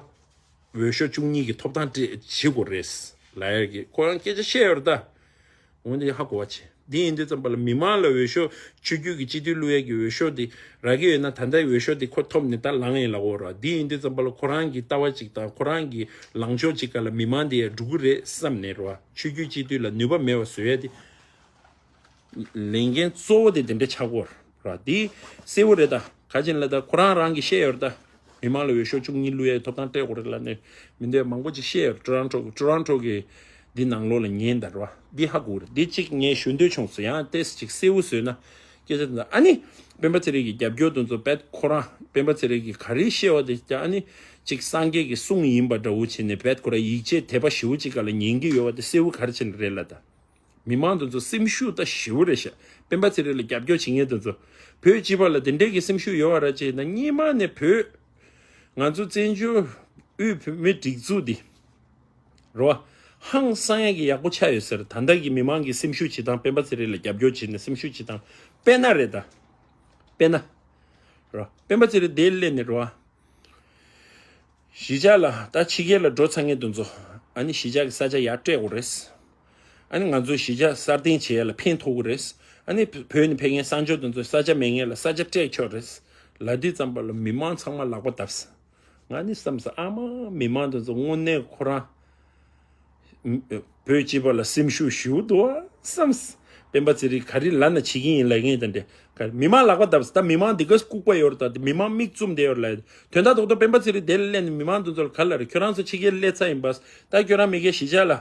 འོས་ཤོག་བཅུ་གཉིས་ཀྱི་ཐོབ་ཐང་སྤྲད་བྱེད་དགོས་རེད་ལབ་ཡ་གི་ཁོ་རང་སྐད་ཆ་བཤད་ཡོད་རེད་ད། འོན་ཏེ་ཧ་གོ་བ་བྱེད། འདི་ཡིན་དུས་ཙམ་པ་ལ་མི་མང་ལ་འོས་ཤོག་ཆོས་བརྒྱུད་ཀྱི་སྤྱི་འཐུས་བླུག་ཡ་གི་འོས་ཤོག་འདི་རག་གི་ཡོད་ན་ད་ལྟའི་འོས་ཤོག་འདི་ཁོ་ཐོབ་ནས་ད་ལངས་ཡིན་ལབ་དགོས་རེད། འདི་ཡིན་དུས་ཙམ་པ་ལ་ཁོ་རང་གི་ལྟ་བ་ཅིག་དང་ཁོ་རང་གི་ལངས་ཕྱོགས་ཅིག་ག་ལ་མི་མང་འདི་ཡ་འགྲོ་གི་རེད་བསམ་ནས་རེད་བ། ཆོས་བརྒྱུད་སྤྱི་འཐུས་ལ་ནུས་པ་མེད་པ་བཟོ་ཡ་འདི། ལས་འགན་གཙོ་བོ་དེ་དེ་འདྲ་ཆགས་ཀྱི་ཡོད་རེད། འདི་གསལ་པོ་རེད་ད། ག་ཅི་ལབ་ད་ཁོ་རང་རང་གིས་བཤད་ཡོད་རེད་ད། མི་མང་ལ་འོས་ཤོག་བཅུ་གཉིས་བླུག་ཡའི་ཐོབ་ཐང་སྤྲད་དགོས་རེད་ལབ་ནས་མི་འདོད་མང་པོ་ཅིག་བཤད་ཡོད་རེད། ཊོ་རོན་ཊོ་ཊོ་རོན་ཊོ་གི་འདི་ནང་ལོགས་ལ་ཉན་ད་རེད་བ། འདི་ཧ་གོ་རེད། འདི་གཅིག་ངས་ཞུ་འདོད་བྱུང་སོང་། ཡང་ཏོག་ཙམ་ཅིག་གསལ་པོ་བཟོས་ན་སྐད་ཆ་དེ་འདྲ། ཨ་ནི་སྤེན་པ་ཚེ་རིང་གི་རྒྱབ་སྐྱོར་དེ་ཚོ་བེད་ཁོ་རང་སྤེན་པ་ཚེ་རིང་གིས་ག་རེ་བཤད་པ་དེ་ཀྱང་ཨ་ནི་ཅིག་སངས་རྒྱས་ཀྱི་གསུང་ཡིན་པ་འདྲ་བོ་བྱས་ནས་བེད་ཁོ་རང་ཡིད་ཆེས་དད་པ་ཞེ་པོ་ཅིག་ག་ལ་ཉན་གྱི་ཡོད་པ་དེ་གསལ་པོ་ག་རེ་བྱས་ནས་རེད་ལབ་ད། མི་མང་དེ་ཚོ་སེམས་ཤུགས་ད་ཞེ་པོ་རེད་ཤག་སྤེན་པ་ཚེ་རིང་ལ་རྒྱབ་སྐྱོར་བྱེད་མཁན་དེ་ཚོ། བོད་སྤྱི་པ་ལ་དེ་འདྲའི་གི་སེམས་ཤུགས་ཡོད་པ་ར་བྱས་ན་སྔོན་མ་ནས་བོད། ང་ཚོ་བཙན་བྱོལ་དབུས་བོད་མིའི་སྒྲིག་འཛུགས་འདི། རེད་བ། ཧང་སང་ཡ་གི་ཡག་པོ་ཆགས་ཡོད་ཟེར། ད་ལྟ་གི་མི་མང་གི་སེམས་ཤུགས་བྱེད་སྟངས་སྤེན་པ་ཚེ་རིང་ལ་རྒྱབ་སྐྱོར་བྱེད་ནས་སེམས་ཤུགས་བྱེད་སྟངས་དཔེར་ན་རེད་ད། དཔེར་ན། རེད་བ། སྤེན་པ་ཚེ་རིང་དེ་སླེབས་ནས་རེད་བ། གཞིས་ཆགས་ལ་ད་ཕྱི་རྒྱལ་ལ་འགྲོ་ཚར་མཁན་དེ་ཚོ་ཨ་ནི་གཞིས་ཆགས་ཀྱི་ས་ཆ་ཡར་སྤྲད་དགོས་རེད། ཨ་ནི་ང་ཚོ་གཞིས་ཆགས་སྲ་བརྟན་བྱེད་ཡ་ལ་ཕན་ཐོགས་ཀྱི་རེད། ཨ་ནི་བོད་ནས་ཕེབས་མཁན་གསར་འབྱོར་དེ་ཚོ་ས་ཆ་མེད་མཁན་ལ་ས་ཆ་སྤྲད་ཆོག་རེད། ལབ་དུས་ཙམ་པ་ལ་མི་མང་ཚང་མ་ལག་པ་བརྡབས། ང་ནི་བསམ་སོང་ཨ་མ་མི་མང་དེ་ཚོ་དངོས་གནས་ཁོ་རང་། བོད་སྤྱི་པ་ལ་སེམས་ཤུགས་ཞེ་པོ་འདུག་བ་བསམས། སྤེན་པ་ཚེ་རིང་ག་རེ་ལབ་ན་བྱེད་ཀྱི་ཡིན་ལབ་མཁན་དེ་འདྲ། ག་རེ་མི་མང་ལག་པ་བརྡབས། ད་མི་མང་འདི་ག་ལྐུགས་པ་ཡོད་རེད། ད་མི་མང་མིག་བཙུམ་བསྡད་ཡོད་རེད་ལབ། དོན་དག་རྡོག་རྡོག་སྤེན་པ་ཚེ་རིང་དེ་ལ་སླེབས་ནས་མི་མང་དེ་ཚོ་ལ་ག་རེ་ལབ་རེད། ཁྱོད་རང་ཚོ་ཕྱི་རྒྱལ་སླེབས་ཚར་ཡིན་པ། ད་ཁྱོད་རང་མ་གི་གཞིས་ཆགས་ལ་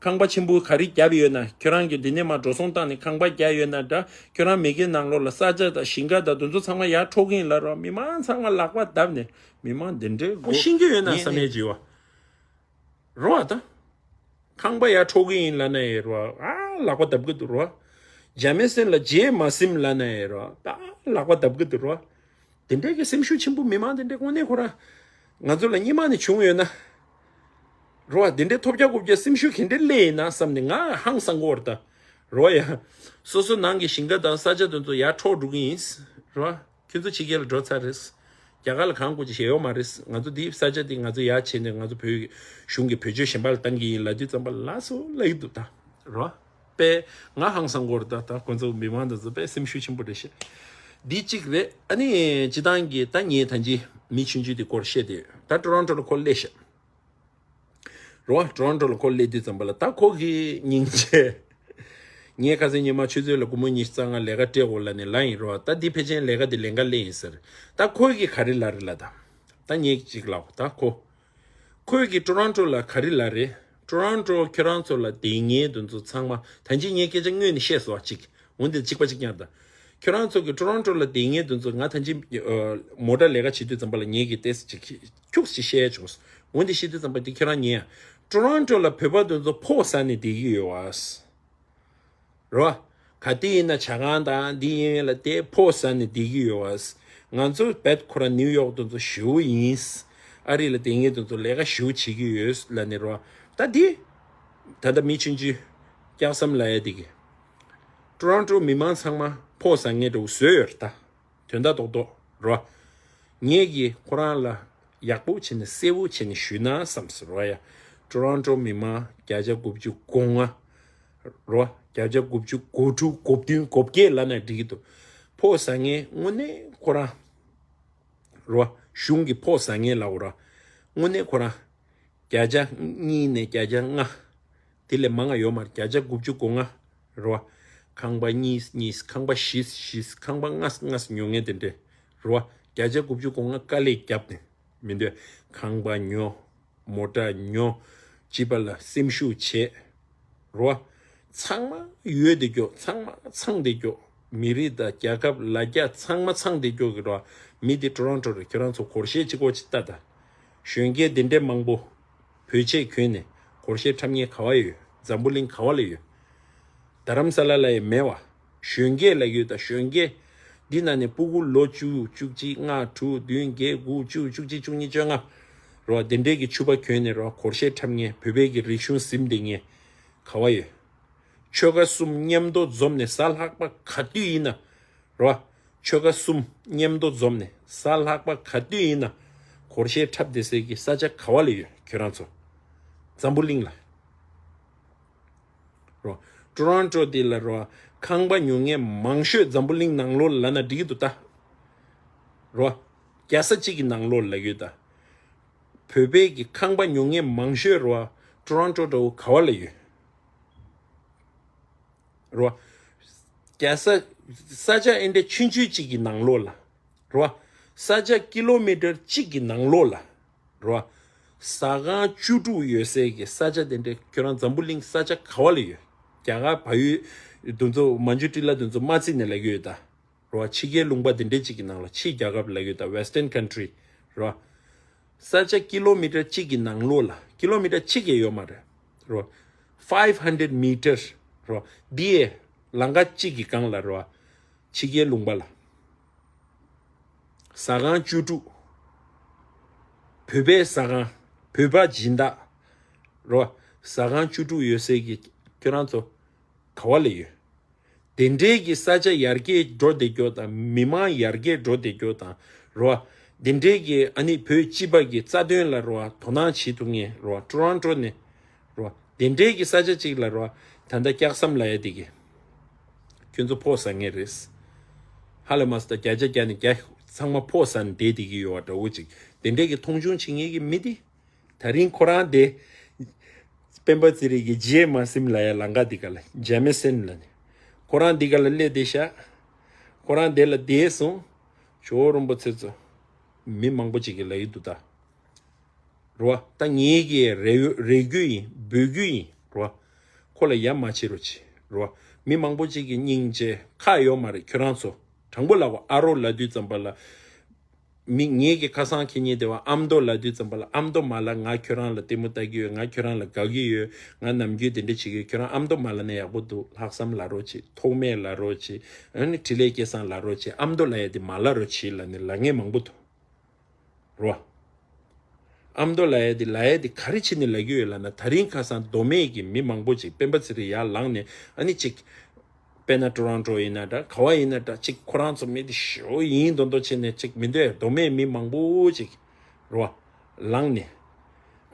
ཁང་པ་ཆེན་པོ་ག་རེ་བརྒྱབ་ཡོད་ན། ཁྱོད་རང་གི་འདི་ནས་མར་འགྲོ་སོང་བཏང་ནས་ཁང་པ་བརྒྱབ་ཡོད་ན་འདྲ། ཁྱོད་རང་མ་གི་ནང་ལོགས་ལ་ས་ཆ་དང་ཞིང་ཁ་དང་དེ་ཚོ་ཚང་མ་ཡར་འཕྲོག་གི་ཡིན་ལབ་རོགས། མི་མང་ཚང་མ་ལག་པ་བརྡབས་ནས་མི་མང་འདི་འདྲའི་མགོ་ཤེས་ཀྱི་ཡོད་ན་ངས་བསམ་ནས་ཡས་བྱེད་བ། རོ་ཨ་ད། ཁང་པ་ཡར་འཕྲོག་གི་ཡིན་ལབ་ན་ཡས་རོ་ཨ། ཨ་ལག་པ་བརྡབ་གི་འདུག་རོ་ཨ། འཇར་མན་སེམས་ལ་རྗེས་མ་ཟིན་ལབ་ན་ཡས་རོ་ཨ། ད་ལག་པ་བརྡབ་གི་འདུག་རོ་ཨ། དེ་འདྲའི་གི་སེམས་ཤུགས་ཆེན་པོ་མི་མང་དེ་འདྲའི་དངོས་གནས་ཁོ་རང་ང་ཚོ་ལ་སྔོན་མ་ནས་བྱུང་ཡོད་ན། རོ། འདི་འདྲའི་ཐོབ་རྒྱག་རྐུབ་རྒྱག་སེམས་ཤུགས་ག་འདྲ་སླེབས་ཡིན་ན་བསམ་ནས་ང་ཧང་སང་གི་ཡོད་རེད་ད། རོ་ཡ། སོ་སོ་ནང་གི་ཞིང་ཁ་དང་ས་ཆ་དེ་ཚོ་ཡར་འཕྲོག་འགྲོ་གི་ཡིན། རོ། ཁྱོད་ཚོ་ཕྱི་རྒྱལ་ལ་འགྲོ་ཚར་རེད། རྒྱ་གར་ལ་གང་དགོས་ཀྱི་ཞེ་ཡོད་མ་རེད། ང་ཚོ་འདི་ས་ཆ་འདི་ང་ཚོ་ཡར་བྱས་ནས་ང་ཚོ་བོད་གཞུང་གི་བེད་སྤྱོད་གཞན་པ་ལ་བཏང་གི་ཡིན་ལབ་དུས་ཙམ་པ་ལ་སོ་ལབ་ཀྱི་འདུག་ད། རོ། པས་ང་ཧང་སང་གི་ཡོད་རེད་ད། ད་ཁོ་ཚོ་མི་མང་དེ་ཚོ་དཔེ་སེམས་ཤུགས་ཆེན་པོ་རེད་ཤག་འདི་གཅིག་རེད། ཨ་ནི་སྤྱིར་བཏང་གི་ད་ངས་ད་ཅི་མི་ཆུང་ཆུང་དེ་སྐོར་བཤད་དེ་ཡོད། ད་ཊོ་རོན་ཊོ་ལ་ཁོ་སླེབས་ཤག་རོ། ཊོ་རོན་ཊོ་ལ་ཁོ་སླེབས་དུས་ཙམ་པ་ལ་ད་ཁོ་གི་སྙིང་རྗེ། ངས་ཁ་སང་ཉི་མ་ཆུ་ཚོད་ལ་སྒོར་མོ་ཉི་ཤུ་རྩ་ལྔ་ལས་ཀ་སྤྲད་དགོས་ལབ་ནས་ལབ་ཡིན་རོ། ད་འདི་ཕལ་ཆེར་ལས་ཀ་འདི་ལན་འགའ་སླེབས་ཡིན་ཟེར། ད་ཁོ་གི་ག་རེ་ལབ་རེད་ལབ་ད། ད་ངས་ཅིག་ལབ་ད་ཁོ། ཁོས་ཀྱིས་ཊོ་རོན་ཊོ་ལ་ག་རེ་ལབ་རེད། ཊོ་རོན་ཊོ་ཁྱོད་རང་ཚོ་ལ་དེ་ངས་དེ་ཚོ་ཚང་མ་ད་ཅི་ངས་སྐད་ཆ་སྔོན་ནས་བཤད་སོང་ཅིག་འོན་ཏེ་གཅིག་པ་གཅིག་རྐྱང་ད། ཁྱོད་རང་ཚོ་གི་ཊོ་རོན་ཊོ་ལ་དེ་ངས་དེ་ཚོ་ང་ད་ཅི་མོ་ཊ་ལས་ཀ་བྱེད་དུས་ཙམ་པ་ལ་ངས་ཀྱི་ཏེས་ཅིག་ཁྱུགས་ཅིག་བཤད་བྱུང་། འོན་ཏེ་བཤད་དུས་ཙམ་པ་དེ་ཁྱོད་རང་ཉན་ཡ། ཊོ་རོན་ཊོ་ལ་བོད་པ་དེ་ཚོ་ཕོ་ཟ་ནས་བསྡད་ཀྱི་ཡོད་བ། རོ། ག་དུས་ཡིན་ན་ཇ་ཁང་དང་འདི་ཡིན་ལ་དེ་ཕོ་ཟ་ནས་བསྡད་ཀྱི་ཡོད་བ། ང་ཚོ་བེད་ཁོ་རང་ནིའུ་ཡོག་དེ་ཚོ་ཞེ་པོ་ཡིན། ཨ་རི་ལ་དེ་ངས་དེ་ཚོ་ལས་ཀ་ཞེ་པོ་བྱེད་ཀྱི་ཡོད་ལབ་ནས་རོ། ད་འདི། ད་ལྟ་མི་ཆུང་ཆུང་སྐྱག་ཟམ་ལབ་ཡ་དེ་གི། ཊོ་རོན་ཊོ་མི་མང་ཚང་མ་ཕོ་ཟ་མཁན་འདྲ་བོ་བཟོས་ཡོད་རེད་ད། དོན་དག་རྡོག་རྡོག་རོ། ངེད་ཀྱིས་ཁོ་རང་ལ་ཡག་པོ་བྱས་ནས་གསལ་པོ་བྱས་ནས་ཞུས་ན་བསམ་སོང་རོ་ཡ། ཊོ་རོན་ཊོ་མི་མང་བརྒྱ་ཆ་དགུ་བཅུ་གོ་ལྔ་རོ། བརྒྱ་ཆ་དགུ་བཅུ་གོ་དྲུག་གོ་བདུན་གོ་བརྒྱད་ལབ་ན་འགྲིག་གི་འདུག་ཕོ་ཟ་མཁན་དངོས་གནས་ཁོ་རང་རོ། གཞུང་གི་ཕོ་ཟ་མཁན་ལབ་རོ། དངོས་གནས་ཁོ་རང་བརྒྱ་ཆ་གཉིས་ནས་བརྒྱ་ཆ་ལྔ། དེ་ལས་མང་ང་ཡོད་མ་རེད། བརྒྱ་ཆ་དགུ་བཅུ་གོ་ལྔ་རེད་བ། ཁང་པ་གཉིས་གཉིས། ཁང་པ་བཞི་བཞི། ཁང་པ་ལྔ་ལྔ་ཉོ་མཁན་དེ་འདྲས་རེད་བ། བརྒྱ་ཆ་དགུ་བཅུ་གོ་ལྔ་དཀའ་ལས་བརྒྱབ་ནས་མི་འདོད། ཁང་པ་ཉོ། མོ་ཊ་ཉོ། སྤྱི་པ་ལ་སེམས་ཤུགས་བྱེད། རེད་བ། ཚང་མ་ཡོད་དེ་སྐྱོ། ཚང་མ་ཚང་དེ་སྐྱོ། མི་རིགས་དང་རྒྱལ་ཁབ་ལ་རྒྱ་ཚང་མ་ཚང་དེ་སྐྱོ་གི་རེད་བ། མི་དེ་ཊོ་རོན་ཊོ་རེད། ཁྱོད་རང་ཚོ་སྒོར་གཞས་གཅིག་པོ་གཅིག་ལྟ་ད། གཞོན་སྐྱེས་དེ་འདྲས་མང་པོ། བོད་ཆས་གྱོན་ནས་སྒོར་གཞས་འཁྲབ་མཁན་ག་བ་ཡོད། འཛམ་བུ་གླིང་ག་བ་ལ་ཡོད། རྡ་རམ་ས་ལ་ལ་ཡང་མེད་བ། གཞོན་སྐྱེས་ལ་ཡོད་ད། གཞོན་སྐྱེས། འདི་ན་ནས་སྤུ་གུ་ལོ་བཅུ། བཅུ་གཅིག་ལྔ། དྲུག་བདུན་བརྒྱད་དགུ། བཅུ། བཅུ་གཅིག་བཅུ་གཉིས། བཅོ་ལྔ། རོ། དེ་འདྲས་ཀྱི་ཕྱུ་པ་གྱོན་ནས་རོ། སྒོར་གཞས་འཁྲབ་མཁན། བོད་པའི་གི་རིག་གཞུང་ཟིན་བསྡད་མཁན་ག་བ་ཡོད། ཆོལ་ཁ་གསུམ་མཉམ་དུ་འཛོམས་ནས་གཟའ་ལྷག་པ་ག་དུས་ཡིན་ན། རོ། ཆོལ་ཁ་གསུམ་མཉམ་དུ་འཛོམས་ནས་གཟའ་ལྷག་པ་ག་དུས་ཡིན་ན། སྒོར་གཞས་འཁྲབ་བསྡད་སའི་གི་ས་ཆ་ག་བ་ལ་ཡོད། ཁྱོད་རང་ཚོ། འཛམ་བུ་གླིང་ལ། རོ། ཊོ་རོན་ཊོ་འདི་ལ་རོ། ཁང་པ་ཉོ་མཁན་མང་ཤོས་འཛམ་བུ་གླིང་ནང་ལོགས་ལ་ན་འགྲིག་གི་འདུག་ད། རོ། རྒྱལ་ས་གཅིག་གི་ནང་ལོགས་ལ་ཡོད་ད། བོད་པའི་གི་ཁང་པ་ཉོ་མཁན་མང་ཤོས་རོ། ཊོ་རོན་ཊོ་འདྲ་བོ་ག་བ་ལ་ཡོད། རོ། རྒྱལ་ས། ས་ཆ་ཨེ་འདྲ་ཆུང་ཆུང་གཅིག་གི་ནང་ལོགས་ལ། རོ། ས་ཆ་ཀི་ལོ་མི་ཊར་གཅིག་གི་ནང་ལོགས་ལ། རོ། ཟ་ཁང་བཅུ་དྲུག་ཡོད་སའི་གི་ས་ཆ་དེ་འདྲའི་ཁྱོད་རང་འཛམ་བུ་གླིང་ས་ཆ་ག་བ་ལ་ཡོད། རྒྱ་གར་བལ་ཡུལ་དེ་ཚོ་མ་ཇུ་ཊི་ལ་དེ་ཚོ་མ་བརྩིས་ནས་ལ་ཡོད་ད། རོ། ཕྱི་རྒྱལ་ལུང་པ་དེ་འདྲའི་གཅིག་གི་ནང་ལ་ཕྱིའི་རྒྱལ་ཁབ་ལ་ཡོད་ད། Western country། རོ། ས་ཆ་ཀི་ལོ་མི་ཊར་གཅིག་གི་ནང་ལོགས་ལ། ཀི་ལོ་མི་ཊར་གཅིག་ཡང་ཡོད་མ་རེད། རོ། five hundred meter། རོ། འདི་ཡའི་ལམ་ཁ་གཅིག་གི་སྒང་ལ་རོ། ཕྱི་རྒྱལ་ལུང་པ་ལ། ཟ་ཁང་བཅུ་དྲུག་བོད་པའི་ཟ་ཁང་། བོད་པ་སྦྱིན་བདག་རོ། ཟ་ཁང་བཅུ་དྲུག་ཡོད་སའི་གི་ཁྱོད་རང་ཚོ་ག་བ་ལ་ཡོད། དེ་འདྲའི་གི་ས་ཆ་ཡར་རྒྱས་འགྲོ་བསྡད་རྒྱུ་དང་། མི་མང་ཡར་རྒྱས་འགྲོ་བསྡད་རྒྱུ་དང་རོ། དེ་འདྲའི་གི་ཨ་ནི་བོད་སྤྱི་པ་གི་རྩ་དོན་ལ་རོ། དོ་སྣང་བྱེད་ཐུབ་མཁན་རོ། ཊོ་རོན་ཊོ་ནས་རོ། དེ་འདྲའི་གི་ས་ཆ་གཅིག་ལ་རོ། ད་ལྟ་སྐྱག་ཟམ་ལབ་ཡ་དེ་གི། ཁྱོད་ཚོ་ཕོ་ཟ་མཁན་རེད། ཧ་ལས་མ་སོང་ད། བརྒྱ་ཆ་བརྒྱ་ནས་བརྒྱ་ཚང་མ་ཕོ་ཟ་ནས་བསྡད་བསྡད་ཀྱི་ཡོད་པ་འདྲ་བོ་ཅིག་དེ་འདྲའི་གི་མཐོང་ཆུང་བྱེད་མཁན་གི་མི་དེ། ད་རིང་ཁོ་རང་དེ། སྤེན་པ་ཚེ་རིང་གི་རྗེས་མ་སིམ་ལ་ཡ་ལང་ཀ་འདི་ག་ལ་ཇེ་མི་སན་ལ་ནི། ཁོ་རང་འདི་ག་ལ་སླེབས་བསྡད་ཤག་ཁོ་རང་དེ་ལ་བསྡད་སོང་། ཇོ་བོ་རིན་པོ་ཆེ་ཚོ། མི་མང་པོ་ཅིག་གིས་ལབ་ཀྱི་འདུག་ད། རོ། ད་ངེད་ཀྱི་རེ་རེ་རྒྱུ་ཡིན། འབོད་རྒྱུ་ཡིན། རོ། ཁོ་ལ་ཡ་མ་བྱེད་རོགས་བྱེད། རོ། མི་མང་པོ་ཅིག་གི་སྙིང་རྗེ་ཁག་ཡོད་མ་རེད། ཁྱོད་རང་ཚོ། དྲང་པོ་ལབ་གོ། ཨ་རོ་ལབ་དུས་ཙམ་པ་ལ། མི་ངེད་ཀྱི་ཁ་སང་ཁེ་ཉེ་དེ་བ་ཨ་མདོ་ལབ་དུས་ཙམ་པ་ལ། ཨ་མདོ་མ་ལབ། ང་ཁྱོད་རང་ལ་ལྟད་མོ་ལྟ་གི་ཡོད། ང་ཁྱོད་རང་ལ་དགའ་གི་ཡོད། ང་ནམ་རྒྱུན་དེ་འདྲ་བྱེད་ཀྱི་ཡོད། ཁྱོད་རང་ཨ་མདོ་མ་ལབ་ན་ཡག་པོ་འདུག་ལྷག་བསམ་ལབ་རོགས་བྱེད། ཐོགས་མེད་ལབ་རོགས་བྱེད། ཨ་ནི་འཕྲིན་ལས་སྐལ་བཟང་ལབ་རོགས་བྱེད། ཨ་མདོ་ལབ་ཡ་དེ་མ་ལབ་རོགས་བྱེད་ལབ་ནས་ལབ་མཁན་མང་པོ་འདུག་རོ། ཨ་མདོ་ལབ་ཡ་དེ་ལབ་ཡ་དེ་ག་རེ་བྱས་ནས་ལབ་ཀྱི་ཡོད་ལབ་ན། ད་རིང་ཁ་སང་མདོ་སྨད་ཀྱི་མི་མང་པོ་ཅིག་སྤེན་པ་ཚེ་རིང་ཡར་ལངས་ནས། ཨ་ནི་ཅིག་དཔེར་ན་ཊོ་རོན་ཊོ་ཡིན་ན་འདྲ། ག་བ་ཡིན་ན་འདྲ། ཅིག་ཁོ་རང་ཚོ་མི་དེ་ཞེ་པོ་ཡིན་མདོག་མདོག་བྱས་ནས་ཅིག་མི་འདོད། མདོ་སྨད་མི་མང་པོ་ཅིག་རེད་བ། ལངས་ནས་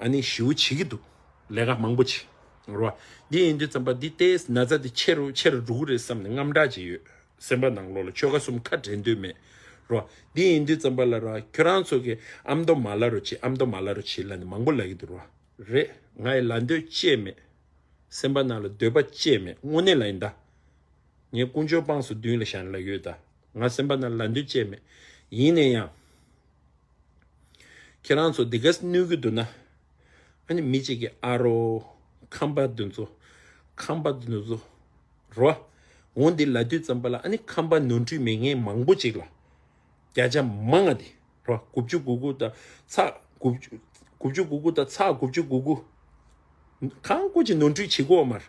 ཨ་ནི་ཞེ་པོ་བྱེད་ཀྱི་འདུག་ལས་ཀ་མང་པོ་ཅིག་རེད་བ། འདི་ཡིན་དུས་ཙམ་པ་འདི་ཏོག་ཙམ་ན་ཚ་དེ་ཆེ་རུ་ཆེ་རུ་འགྲོ་གི་རེད་བསམ་ནས་དངངས་སྐྲག་ཅིག་ཡོད། སེམས་པ་ནང་ལོགས་ལ་ཆོལ་ཁ་གསུམ་ཁ་འབྲལ་འདོད་མེད་རེད་བ། འདི་ཡིན་དུས་ཙམ་པ་ལ་རེད་བ། ཁྱོད་རང་ཚོ་གིས་ཨ་མདོ་མ་ལབ་རོགས་བྱེད། ཨ་མདོ་མ་ལབ་རོགས་བྱེད་ལབ་ནས་མང་པོ་ལབ་ཀྱི་འདུག་རེད་བ། རེད། ང་ཡི་ལབ་འདོད་ཅི་ཡང་མེད། སེམས་པ་ནང་ལ་འདོད་པ་ཅི་ཡང་མེད། དངོས་གནས་ལ་ཡིན་ད། ངས་དཀོན་མཆོག་དཔངས་སུ་མདུན་ལ་བཞག་ནས་ལབ་ཡོད་ད། ང་སེམས་པ་ནང་ལབ་འདོད་ཅི་ཡང་མེད། ཡིན་ན་ཡང་། ཁྱེད་རང་ཚོ་འདི་ག་གནོད་ཀྱི་འདུག་ན། ཨ་ནི་མི་གཅིག་གིས་ཨ་རོ། ཁམས་པ་འདི་ཚོ། ཁམས་པ་འདི་ཚོ། རོ། འོ་འདི་ལབ་དུས་ཙམ་པ་ལ་ཨ་ནི་ཁམས་པ་ནོར་འཁྲུལ་མེད་མཁན་མང་པོ་ཅིག་ལ། བརྒྱ་ཆ་མང་ང་དེ། རོ། དགུ་བཅུ་གོ་དགུ་དང་ཚེག་དགུ་བཅུ། དགུ་བཅུ་གོ་དགུ་དང་ཚེག་དགུ་བཅུ་གོ་དགུ། གང་དགོས་ཀྱི་ནོར་འཁྲུལ་བྱེད་དགོས་མ་རེད།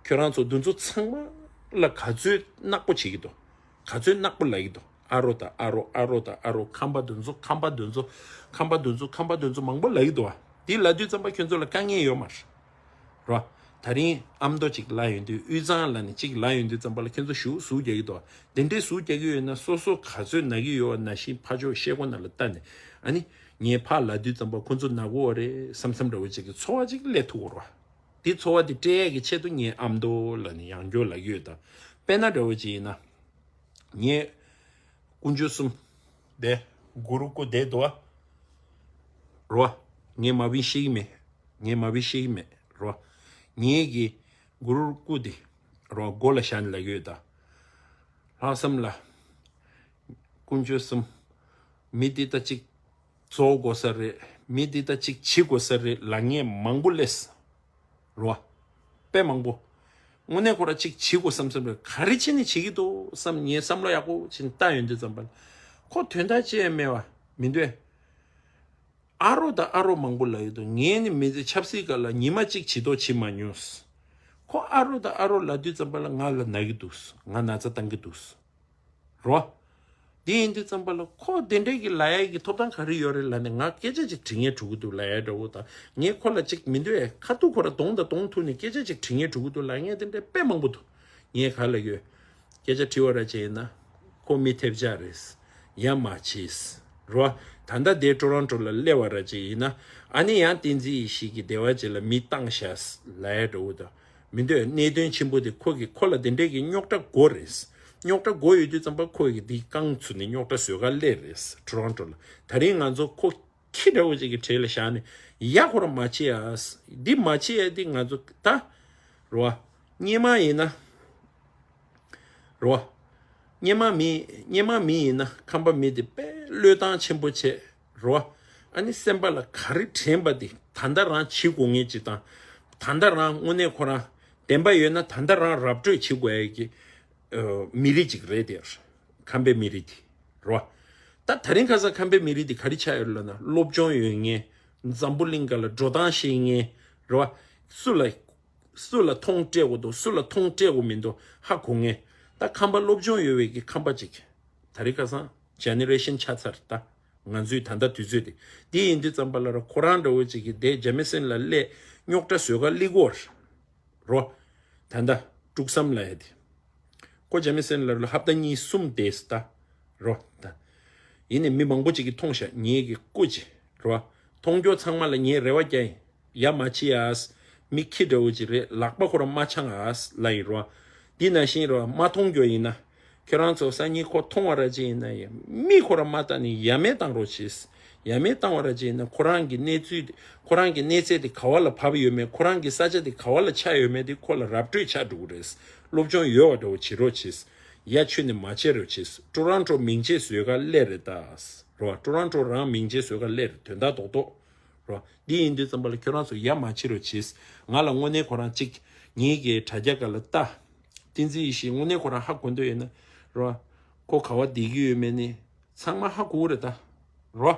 ཁྱོད་རང་ཚོ་འདི་ཚོ་ཚང་མ་ལ་ག་ཚོད་ནག་པོ་བྱེད་ཀྱི་འདུག་ག་ཚོད་ནག་པོ་ལབ་ཀྱི་འདུག་ཨ་རོ་དང་ཨ་རོ། ཨ་རོ་དང་ཨ་རོ། ཁམས་པ་འདི་ཚོ། ཁམས་པ་འདི་ཚོ། ཁམས་པ་འདི་ཚོ། ཁམས་པ་འདི་ཚོ་མང་པོ་ལབ་ཀྱི་འདུག་བ། དེ་ལབ་དུས་ཙམ་པ་ཁྱོད་ཚོ་ལ་དཀའ་ངལ་ཡོད་མ་རེད། རོ། ད་རིང་ཨ་མདོ་ཅིག་ལབ་ཡོང་དུས། དབུས་གཙང་ལབ་ནས་ཅིག་ལབ་ཡོང་དུས་ཙམ་པ་ལ་ཁྱོད་ཚོ་ཞེ་པོ་ཟུག་རྒྱག་གི་འདུག་དེ་འདྲའི་ཟུག་རྒྱག་གི་ཡོད་ན། སོ་སོ་ག་ཚོད་ན་གི་ཡོད་པ་ནང་བཞིན་ཕར་ཕྱོགས་ཤེལ་སྒོ་ནང་ལ་ལྟ་ནས། ཨ་ནི་ངས་ཕར་ལབ་དུས་ཙམ་པ་ཁོ་ཚོ་ན་གི་ཡོད་རེད་བསམ་བསམ་འདྲ་བོ་ཅིག་གི་ཚོར་བ་ཅིག་སླེབས་ཐུབ་ཀྱི་རེད་བ། དེ་ཚོར་བ་དེ་སྤྲད་ཡས་ཀྱི་ཆེད་དུ་ངས་ཨ་མདོ་ལབ་ནས་ཡང་བསྐྱར་ལབ་ཀྱི་ཡོད་ད། དཔེར་ན་འདྲ་བོ་ཅིག་ཡིན་ན། ངས་དཀོན་མཆོག་གསུམ་དེ་གུ་རུ་སྐུ་དེ་འདུག་བ། རོ། ངས་མ་བིན་ཤེས་ཀྱི་མེད། ངས་མ་བིན་ཤེས་ཀྱི་མེད་རོ། ངས་ཀྱི་གུ་རུ་སྐུ་དེ་རོ་མགོ་ལ་བཞག་ནས་ལབ་ཀྱི་ཡོད་ད། ལྷག་བསམ་ལ། དཀོན་མཆོག་གསུམ། མི་འདི་ལྟ་ཅིག་རྫོགས་དགོས་ས་རེད། མི་འདི་ལྟ་ཅིག་བྱེད་དགོས་ས་རེད་ལབ་མཁན་མང་པོ་སླེབས། རོ། དཔེ་མང་པོ། དངོས་གནས་ཁོ་རང་ཅིག་བྱེད་དགོས་བསམ་བསམ་རེད། ག་རེ་བྱས་ནས་བྱེད་ཀྱི་འདུག་བསམ། ངས་བསམ་བློ་ཡག་པོ་བྱས་ནས་བལྟ་ཡོང་དུས་ཙམ་པ་ལ། ཁོ་དོན་དག་ཅི་ཡང་མེད་པ་མི་འདུག་ཨ་རོ་དང་ཨ་རོ་མང་པོ་ལབ་ཡོད་དོ། ངས་ནི་མི་ཚེ་ཆབ་སྲིད་སྒང་ལ་ཉི་མ་གཅིག་བྱེད་རོགས་བྱེད་མ་མྱོང་། ཁོ་ཨ་རོ་དང་ཨ་རོ་ལབ་དུས་ཙམ་པ་ལ་ང་ལ་ན་གི་འདུག་ང་ན་ཚ་བཏང་གི་འདུག་རོ། དེ་ཡིན་དུས་ཙམ་པ་ལ་ཁོ་དེ་འདྲས་ཀྱི་ལབ་ཡ་གི་ཐོབ་ཐང་ག་རེ་ཡོད་རེད་ལབ་ནས་ང་སྐད་ཆ་ཅིག་དྲི་ངེས་འགྲོ་གི་འདུག་ལབ་ཡ་འདྲ་བོ་དང་། ངས་ཁོ་ལ་ཅིག་མི་འདོད་ཡ་ཁ་ཐུག་ཁོ་ར་གདོང་དང་གདོང་ཐུག་ནས་སྐད་ཆ་ཅིག་དྲི་ངེས་འགྲོ་གི་འདུག་ལབ་མཁན་དེ་འདྲས་དཔེ་མང་པོ་འདུག་ངས་ག་ལབ་ཡོད། སྐད་ཆ་དྲི་བ་ར་བྱས་ན། ཁོ་མི་ཐེབས་ཆག་རེད། ཡ་མ་བྱེད། རོ། ད་ལྟ་དེ་ཊོ་རོན་ཊོ་ལ་སླེབས་པ་ར་ཅིག་ཡིན་ན། ཨ་ནི་ཡང་བསྟན་འཛིན་ཡེ་ཤེས་ཀྱིས་སྡེ་བ་ཅིག་ལ་མི་བཏང་ཤག་ལབ་ཡ་འདྲ་བོ་དང་། མི་འདོད། གནད་དོན་ཆེན་པོ་དེ་ཁོ་གི་ཁོ་ལ་དེ་འདྲས་ཀྱི་རྙོག་དྲ་དགོས་རེད། རྙོག་དྲ་དགོས་ཡོད་དུས་ཙམ་པ་ཁོ་གི་དེ་རྐང་ཚུགས་ནས་རྙོག་དྲ་བཟོ་ག་སླེབས་རེད། ཊོ་རོན་ཊོ་ལ། ད་རིང་ང་ཚོ་ཁོ་ཁྱི་འདྲ་བོ་ཅིག་གི་གྲས་ལ་བཞག་ནས། ཡ་ཁོ་རང་མ་བྱེད་ཡ། འདི་མ་བྱེད་ཡ་འདི་ང་ཚོ་ད། རོ། སྔོན་མ་ཡིན་ན། རོ། སྔོན་མ་མི། སྔོན་མ་མི་ཡིན་ན་ཁམས་པ་མི་དེ་དཔེ་བློས་བཏང་ཆེན་པོ་བྱས། རོ། ཨ་ནི་སེམས་པ་ལ་ག་རེ་དྲན་པ་དེ་ད་ལྟ་རང་བྱེད་དགོས་ངེས་ཅིག་དང་། ད་ལྟ་རང་དངོས་གནས་ཁོ་རང་བདེན་པ་ཡོད་ན་ད་ལྟ་རང་ར་སྤྲོད་བྱེད་དགོས་ཡ་གི། ཨ། མི་རིགས་ཅིག་རེད་དེ། ཁམས་པའི་མི་རིགས་དེ། རོ། ད་ད་རིང་ཁ་སང་ཁམས་པའི་མི་རིགས་དེ་ག་རེ་ཆགས་ཡོད་ལབ་ན། སློབ་སྦྱོང་ཡོད་མཁན། འཛམ་བུ་གླིང་སྒང་ལ་འགྲོ་སྟངས་ཤེས་མཁན། རོ། སུ་ལ། སུ་ལ་མཐོང་སྤྲད་དགོས་འདུག་སུ་ལ་མཐོང་སྤྲད་དགོས་མི་འདུག་ཧ་གོ་མཁན། ད་ཁམས་པ་སློབ་སྦྱོང་ཡོད་པའི་གི་ཁམས་པ་ཅིག་ད་རེས་ཁ་སང་ཇེ་ནེ་རེ་ཤན་ཆགས་ཚར། ད་ང་ཚོའི་ད་ལྟ་དུས་ཚོད་དེ། དེ་ཡིན་དུས་ཙམ་པ་ལ་ར་ཁོ་རང་འདྲ་བོ་ཅིག་གིས་དེ་རྒྱ་མི་སེམས་ལ་སླེབས། རྙོག་དྲ་བཟོ་ག་སླེབས་ཀྱི་ཡོད་རེད། རོ། ད་ལྟ་དཀྲུག་བསམ་ལབ་ཡ་དེ། ཁོ་རྒྱ་མི་སེམས་ལ་ལ་ཧབ་ཏ་གཉིས་གསུམ་བསྡད་ད། རོ། ད། ཡིན་ནའི་མི་མང་པོ་ཅིག་གིས་མཐོང་ཤག་ངེད་ཀྱི་སྐུ་ཅིག་རོ། མཐོང་རྒྱུ་ཚང་མ་ལ་ངས་རེ་བ་རྒྱག་ཡིན། ཡ་མ་བྱེད་ཨ། མི་ཁྱི་འདྲ་བོ་ཅིག་རེད། ལག་པ་ཁོ་རང་མ་འཆང་ཨ་ལབ་ཡིན་རོ། འདི་ནང་བཞིན་རོ། མ་མཐོང་རྒྱུ་ཡིན་ན། ཁྱོད་རང་ཚོ་སང་ཉིན་ཁོ་མཐོང་བ་ར་ཅིག་ཡིན་ན་ཡ། མིག་ཁོ་རང་མ་བལྟས་ནས་ཡ་མེད་བཏང་རོགས་བྱེད། ཡ་མེད་བཏང་བ་ར་ཅིག་ཡིན་ན་ཁོ་རང་གི་གནས་ཚུལ་དེ། ཁོ་རང་གི་གནས་ཚད་དེ་ག་བ་ལ་བབས་ཡོད་མེད། ཁོ་རང་གི་ས་ཆ་དེ་ག་བ་ལ་ཆགས་ཡོད་མེད་དེ་ཁོ་ལ་ར་སྤྲོད་ཆགས་འགྲོ་གི་རེད། སློབ་སྦྱོང་ཡོད་པ་འདྲ་བོ་བྱེད་རོགས་བྱེད། ཡ་ཁྱོད་ནི་མ་བྱེད་རོགས་བྱེད། ཊོ་རོན་ཊོ་མིང་ཆད་བཟོས་ག་སླེབས་རེད་ད། རོ། ཊོ་རོན་ཊོ་རང་མིང་ཆད་བཟོས་ག་སླེབས་རེད། དོན་དག་རྡོག་རྡོག་རོ། འདི་ཡིན་དུས་ཙམ་པ་ལ་ཁྱོད་རང་ཚོ་ཡ་མ་བྱེད་རོགས་བྱེད། ང་ལ་དངོས་གནས་ཁོ་རང་གཅིག་ངེད་ཀྱི་དྲ་རྒྱ་སྒང་ལ་ལྟ། བསྟན་འཛིན་ཡེ་ཤེས་དངོས་གནས་ཁོ་རང་ཧ་གོ་འདོད་ཡོད་ན། རོ། ཁོ་ག་བ་བསྡད་ཀྱི་ཡོད་མེད་ནི་ཚང་མ་ཧ་གོ་གི་རེད་ད། རོ།